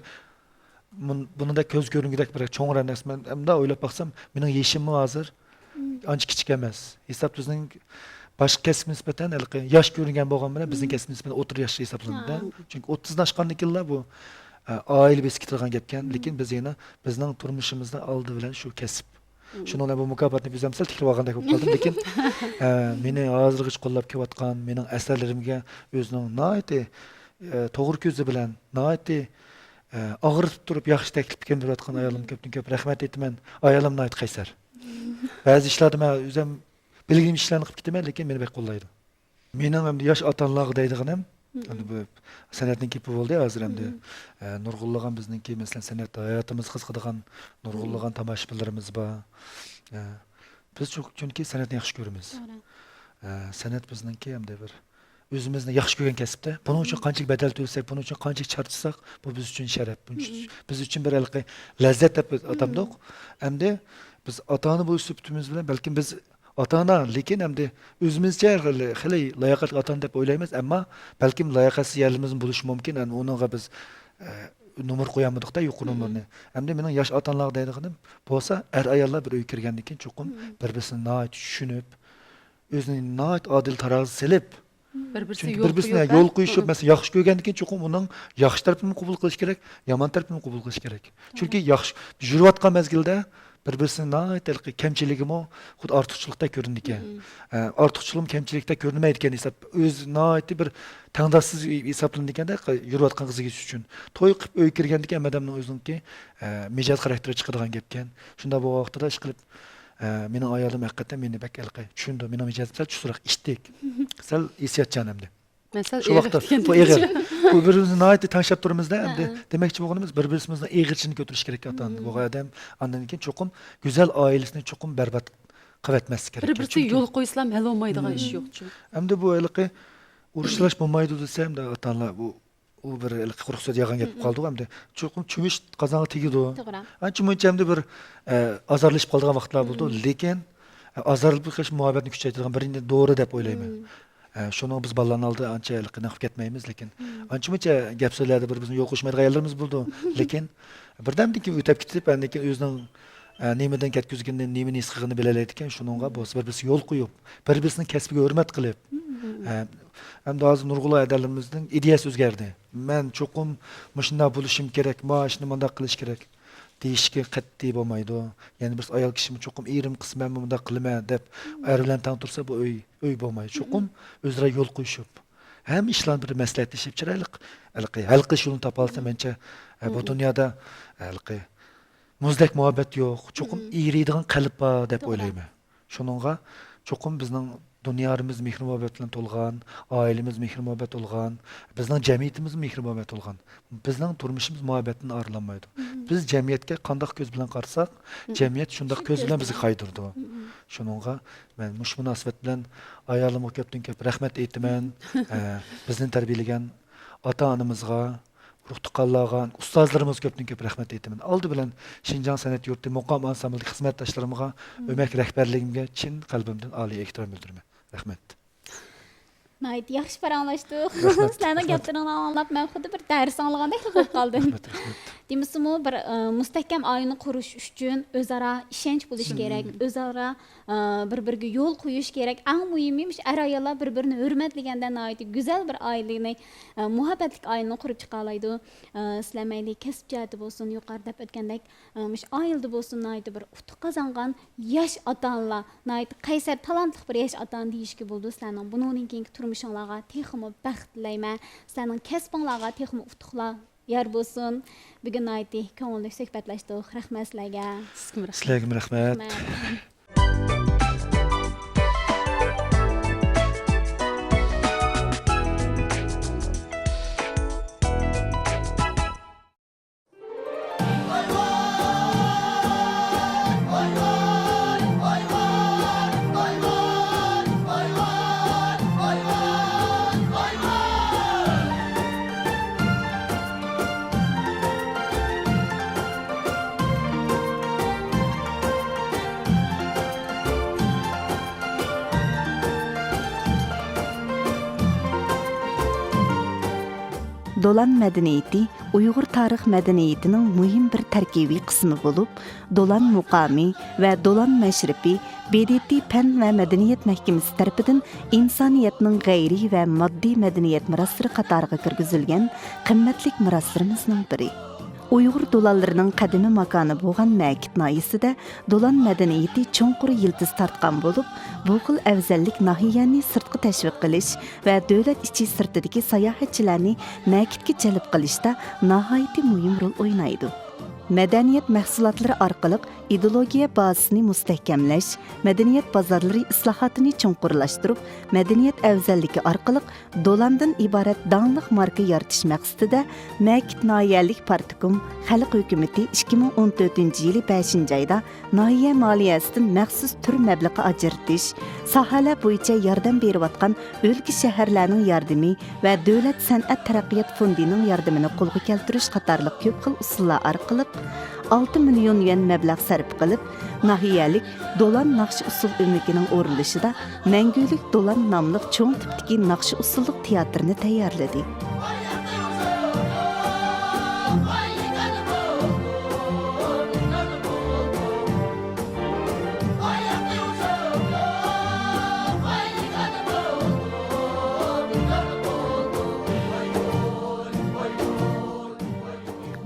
مۇن-، بۇنىڭدەك كۆز كۆرۈنگۈدەك بىر چوڭراق نەرسە. مەن مۇنداق ئويلاپ باقسام، مېنىڭ يېشىممۇ ھازىر ئانچە كىچىك ئەمەس. ھېساب بىزنىڭ باشقا كەسىپكە نىسبەتەن ھېلىقى ياش كۆرۈنگەن بولغان بىلەن بىزنىڭ كەسىپ نىسبەتەن ئوتتۇرا ياشقا ھېسابلىنىدۇ. چۈنكى ئوتتۇزنى ئاشقاندىن كېيىنلا بۇ، ئە، ئائىلە بېسىپ كېتىدىغان گەپكەن. لېكىن بىز يەنە بىزنىڭ تۇرمۇشىمىزدا ئالدى بىلەن شۇ كەسىپ. شۇنىڭ بىلەن بۇ مۇكاپاتنى بىز ھەم سەل تەكرار ئالغاندەك بولۇپ قالدىم. لېكىن، ئە، مېنى ھازىرغىچە قوللاپ كېلىۋاتقان، مېنىڭ ئەسەرلىرىمگە ئۆزىنىڭ ناھايىتى، ئە، توغرا كۆزى بىلەن، ناھايىتى، ئە، ئاغرىتىپ تۇرۇپ ياخشى تەكلىپ كەلتۈرۈۋاتقان ئايالىمغا كۆپتىن كۆپ رەھمەت ئېيتىمەن. ئايالىم ناھايىتى قەيسەر. بەزى ئىشلاردا مەن ئۆزۈم بىلگىنىم ئىشلارنى قىلىپ كېتىمەن، لېكىن مېنى بەك قوللايدۇ. مېنىڭ ئەمدى ياش ئاتا-ئانىلارغا دەيدىغىنىم، ئەمدى بۇ سەنئەتنىڭ گېپى بولدى ھازىر ئەمدى. ئە، نۇرغۇنلىغان بىزنىڭكى، مەسىلەن، سەنئەت ھاياتىمىزغا قىزىقىدىغان نۇرغۇنلىغان تاماشىبىنلىرىمىز بار. ئە، بىز چۈ-، چۈنكى سەنئەتنى ياخشى كۆرىمىز. ئە، سەنئەت بىزنىڭكى ئەمدى بىر ئۆزىمىزنى ياخشى كۆرگەن كەسىپتە، بۇنىڭ ئۈچۈن قانچىلىك بەدەل تۆلىسەك، بۇنىڭ ئۈچۈن قانچىلىك چارچىساق، بۇ بىز ئۈچۈن شەرەپ، بۇ بىز ئۈچۈن بىر ھېلىقى لەززەت دەپ ئاتامدۇق. ئەمدى بىز ئاتا-ئانا بولۇش سۈپىتىمىز بىلەن بەلكىم بىز ئاتا-ئانا، لېكىن ئەمدى ئۆزىمىزچە خېلى، خېلى لاياقەتلىك ئاتا-ئانا دەپ ئويلايمىز، ئەمما بەلكىم لاياقەتسىز يەرلىرىمىزمۇ بولۇشى مۇمكىن. ئەمدى ئۇنىڭغا بىز، ئە، نومۇر قويالمىدۇقتا، يۇقىرى نومۇرنى. ئەمدى مېنىڭ ياش ئاتا-ئانىلارغا دەيدىغىنىم بولسا، ئەر-ئاياللار بىر ئۆيگە كىرگەندىن كېيىن چوقۇم بىر-بىرسىنى ناھايىتى چۈشىنىپ، ئۆزىنى ناھايىتى ئادىل تارازىغا سېلىپ، بىر-بىرسىگە چۈنكى يول بىر-بىرسىنى قويۇپ، يول ھە؟ قويۇشۇپ، مەسىلەن، ياخشى كۆرگەندىن كېيىن چوقۇم ئۇنىڭ ياخشى تەرىپىنىمۇ قوبۇل قىلىش كېرەك، يامان تەرىپىنىمۇ قوبۇل قىلىش كېرەك. چۈنكى ياخشى يۈرۈۋاتقان مەزگىلدە بىر-بىرسىنىڭ ناھايىتى ھېلىقى كەمچىلىكىمۇ خۇددى ئارتۇقچىلىقتەك كۆرۈنىدىكەن. ئە، ئارتۇقچىلىقمۇ كەمچىلىكتەك كۆرۈنمەيدىكەن ھېساب. ئۆزى ناھايىتى بىر تەڭداشسىز ھېسابلىنىدىكەندە، يۈرۈۋاتقان قىز يىگىت ئۈچۈن. توي قىلىپ ئۆيگە كىرگەندىكىن ھەممە ئادەمنىڭ ئۆزىنىڭكى، ئە، مىجەز خاراكتېرى چىقىدىغان گەپكەن. شۇنداق بولغان ۋاقتىدا ئىشقىلىپ، ئە، مېنىڭ ئايالىم ھەقىقەتەن مېنى بەك ھېلىقى چۈشىنىدۇ. مېنىڭ مىجەزىم سەل چۇسراق، ئىتتىك. سەل ھېسسىياتچان ئەمدى. مەن سەل شۇ ئېغىر ۋاقىتتا دېگەن بۇ ئېغىر. بۇ بىر-بىرىمىزنى ناھايىتى تەڭشەپ تۇرىمىز-دە، ئەمدى ھە. دېمەكچى بولغىنىمىز، بىر-بىرىمىزنىڭ ئېغىرچىنى كۆتۈرۈش كېرەك ئاتا-ئانا بولغان ئادەم. ئاندىن كېيىن چوقۇم گۈزەل ئائىلىسىنى چوقۇم بەربات قىلىۋەتمەسلىك كېرەك. بىر-بىرسىگە چۈنكى يول قويسىلام ھەل بولمايدىغان ئىش يوق. ئەمدى بۇ ھېلىقى ئۇرۇشلاش بولمايدۇ دېسە، ئەمدى ئاتا-ئانىلار بۇ، ئۇ بىر ھېلىقى قۇرۇق سۆز يالغان گەپ بولۇپ قالدىغۇ ئەمدى. چوقۇم چۆمۈچ قازانغا تېگىدۇ. توغرا. ئانچە-مۇنچە ئەمدى بىر، ئە، ئازارلىشىپ قالىدىغان ۋاقىتلار بولىدۇ. لېكىن، ئە، ئازارلىشىپ قېلىش مۇھەببەتنى كۈچەيتىدىغان بىرىنچى دورا دەپ ئويلايمەن. ئە، شۇنىڭغا بىز بالىلارنىڭ ئالدىدا ئانچە ھېلىقى نېقىپ كەتمەيمىز، لېكىن ئانچە-مۇنچە گەپ-سۆزلەردە بىر-بىرىمىزنى يول قوشمايدىغان يەرلىرىمىز بولىدۇ. لېكىن بىردەمدىن كېيىن ئۆتۈپ كېتىپ، ئاندىن كېيىن ئۆزىنىڭ، ئە، نېمىدىن كەتكۈزگىنىنى، نېمىنى ھېس قىلغىنىنى بىلەلەيدىكەن، شۇنىڭغا بولسا بىر-بىرسىگە يول قويۇپ، بىر-بىرسىنىڭ كەسپىگە ھۆرمەت قىلىپ، ئە، ئەمدى ھازىر نۇرغۇنلىغان ھەدەلىرىمىزنىڭ ئىدىيەسى ئۆزگەردى. مەن چوقۇم مۇشۇنداق بولۇشۇم كېرەك، مانا شۇنى مۇنداق قىلىش كېرەك دېيىشكە قەتئىي بولمايدۇ. يەنە بىرسى ئايال كىشىمۇ چوقۇم ئېرىم قىلسا مەنمۇ مۇنداق قىلىمەن دەپ ئەر بىلەن تەڭ تۇرسا بۇ ئۆي، ئۆي بولمايدۇ. چوقۇم ئۆزئارا يول قويۇشۇپ، ھەممە ئىشلارنى بىر مەسلىھەتلىشىپ چىرايلىق ھېلىقى ھەل قىلىش يولىنى تاپالىسا مەنچە، ئە، بۇ دۇنيادا، ئە، ھېلىقى مۇزدەك مۇھەببەت يوق، چوقۇم ئېرىيدىغان قەلب بار دەپ ئويلايمەن. شۇنىڭغا چوقۇم بىزنىڭ دۇنيارىمىز مېھرى-مۇھەببەت بىلەن تولغان، ئائىلىمىز مېھرى-مۇھەببەت تولغان، بىزنىڭ جەمئىيىتىمىز مېھرى-مۇھەببەت تولغان. بىزنىڭ تۇرمۇشىمىز مۇھەببەتتىن ئايرىلالمايدۇ. بىز جەمئىيەتكە قانداق كۆز بىلەن قارىساق، جەمئىيەت شۇنداق كۆز بىلەن بىزگە قايتۇرىدۇ. شۇنىڭغا مەن مۇشۇ مۇناسىۋەت بىلەن ئايالىمغا كۆپتىن كۆپ رەھمەت ئېيتىمەن. ئە، بىزنى تەربىيەلىگەن ئاتا-ئانىمىزغا، ئۇرۇق-تۇغقانلارغا، ئۇستازلىرىمىزغا كۆپتىن كۆپ رەھمەت ئېيتىمەن. ئالدى بىلەن شىنجاڭ سەنئەت يۇرتى مۇقام ئانسامبىلدىكى خىزمەتداشلىرىمغا، ئۆمەك رەھبەرلىكىمگە چىن قەلبىمدىن ئالىي ئېھتىرام بىلدۈرىمەن. رەھمەت. ناھايىتى ياخشى پاراڭلاشتۇق. رەھمەت، سىلەرنىڭ رەھمەت. گەپلىرىڭلارنى ئاڭلاپ، مەن خۇددى بىر دەرس ئاڭلىغاندەكلا بولۇپ قالدىم. رەھمەت، رەھمەت. دېمىسىمۇ، بىر، ئە، مۇستەھكەم ئائىلىنى قۇرۇش ئۈچۈن ئۆزئارا ئىشەنچ بولۇش كېرەك، ئۆزئارا، ئە، بىر-بىرىگە يول قويۇش كېرەك. ئەڭ مۇھىمى، مۇشۇ ئەر-ئاياللار بىر-بىرىنى ھۆرمەتلىگەندە، ناھايىتى گۈزەل بىر ئائىلىنى، ئە، مۇھەببەتلىك ئائىلىنى قۇرۇپ چىقالايدۇ. ئە، سىلەر مەيلى كەسىپ جەھەتتە بولسۇن، يۇقىرىدا دەپ ئۆتكەندەك، ئە، مۇشۇ ئائىلىدە بولسۇن، ناھايىتى بىر ئۇتۇق قازانغان ياش ئاتا-ئانىلار، ناھايىتى قەيسەر، تالانتلىق بىر ياش ئاتا-ئانا دېيىشكە بولىدۇ. سىلەرنىڭ بۇنىڭدىن كېيىنكى تۇرمۇشۇڭلارغا تېخىمۇ بەخت تىلەيمەن. سىلەرنىڭ كەسپىڭلارغا تېخىمۇ ئۇتۇقلار يار بولسۇن. بۈگۈن ناھايىتى كۆڭۈللۈك سۆھبەتلەشتۇق. رەھمەت سىلەرگە. سىزگىمۇ رەھمەت. سىلەرگىمۇ رەھمەت. رەھمەت. دولان مەدەنىيىتى ئۇيغۇر تارىخ مەدەنىيىتىنىڭ مۇھىم بىر تەركىبىي قىسمى بولۇپ، دولان مۇقامى ۋە دولان مەشرىپى ب د ت پەن ۋە مەدەنىيەت مەھكىمىسى تەرىپىدىن ئىنسانىيەتنىڭ غەيرىي ۋە ماددىي مەدەنىيەت مىراسلىرى قاتارىغا كىرگۈزۈلگەن قىممەتلىك مىراسلىرىمىزنىڭ بىرى. ئۇيغۇر دولانلىرىنىڭ قەدىمىي ماكانى بولغان مەكىت ناھىيىسىدە دولان مەدەنىيىتى چوڭقۇر يىلتىز تارتقان بولۇپ، بۇ خىل ئەۋزەللىك ناھىيەنى سىرتقا تەشۋىق قىلىش ۋە دۆلەت ئىچى سىرتىدىكى ساياھەتچىلەرنى مەكىتكە جەلپ قىلىشتا ناھايىتى مۇھىم رول ئوينايدۇ. مەدەنىيەت مەھسۇلاتلىرى ئارقىلىق ئىدېئولوگىيە بازىسىنى مۇستەھكەملەش، مەدەنىيەت بازارلىرى ئىسلاھاتىنى چوڭقۇرلاشتۇرۇپ، مەدەنىيەت ئەۋزەللىكى ئارقىلىق دولاندىن ئىبارەت داڭلىق ماركا يارىتىش مەقسىتىدە، مەكىت ناھىيەلىك پارتكوم، خەلق ھۆكۈمىتى ئىككى مىڭ ئون تۆتىنچى يىلى بەشىنچى ئايدا ناھىيە مالىيەسىدىن مەخسۇس تۈر مەبلىغى ئاجرىتىش، ساھەلەر بويىچە ياردەم بېرىۋاتقان ئۆلكە، شەھەرلەرنىڭ ياردىمى ۋە دۆلەت سەنئەت تەرەققىيات فوندىنىڭ ياردىمىنى قولغا كەلتۈرۈش قاتارلىق كۆپ خىل ئۇسۇللار ئارقىلىق، ئالتە مىليون يۈەن مەبلەغ سەرپ قىلىپ، ناھىيەلىك دولان ناخشا ئۇسسۇل ئۆمىكىنىڭ ئورۇنلىشىدا مەڭگۈلۈك دولان ناملىق چوڭ تىپتىكى ناخشا ئۇسسۇللۇق تىياتىرنى تەييارلىدى.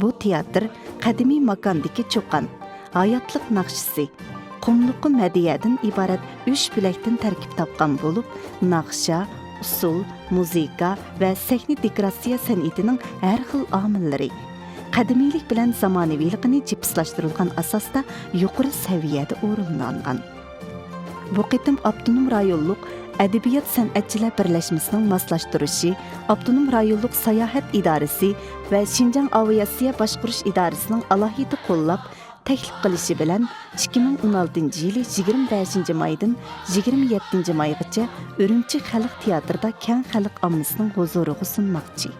بۇ تىياتىر قەدىمىي ماكاندىكى چوقان، ھاياتلىق ناخشىسى، قۇملۇقى مەدھىيەدىن ئىبارەت ئۈچ بۆلەكتىن تەركىب تاپقان بولۇپ، ناخشا، ئۇسسۇل، مۇزىكا ۋە سەھنە دېكوراتسىيە سەنئىتىنىڭ ھەر خىل ئامىللىرى، قەدىمىيلىك بىلەن زامانىۋىلىقىنى جىپسلاشتۇرۇلغان ئاساستا يۇقىرى سەۋىيەدە ئورۇنلانغان. بۇ قېتىم ئاپتونوم رايونلۇق ئەدەبىيات سەنئەتچىلەر بىرلەشمىسىنىڭ ماسلاشتۇرۇشى، ئاپتونوم رايونلۇق ساياھەت ئىدارىسى ۋە شىنجاڭ ئاۋىئاتسىيە باشقۇرۇش ئىدارىسىنىڭ ئالاھىدە قوللاپ تەكلىپ قىلىشى بىلەن، ئىككى مىڭ ئون ئالتىنچى يىلى يىگىرمە بەشىنچى مايدىن يىگىرمە يەتتىنچى مايغىچە ئۈرۈمچى خەلق تىياتىرىدا كەڭ خەلق ئاممىسىنىڭ ھۇزۇرىغا سۇنماقچى.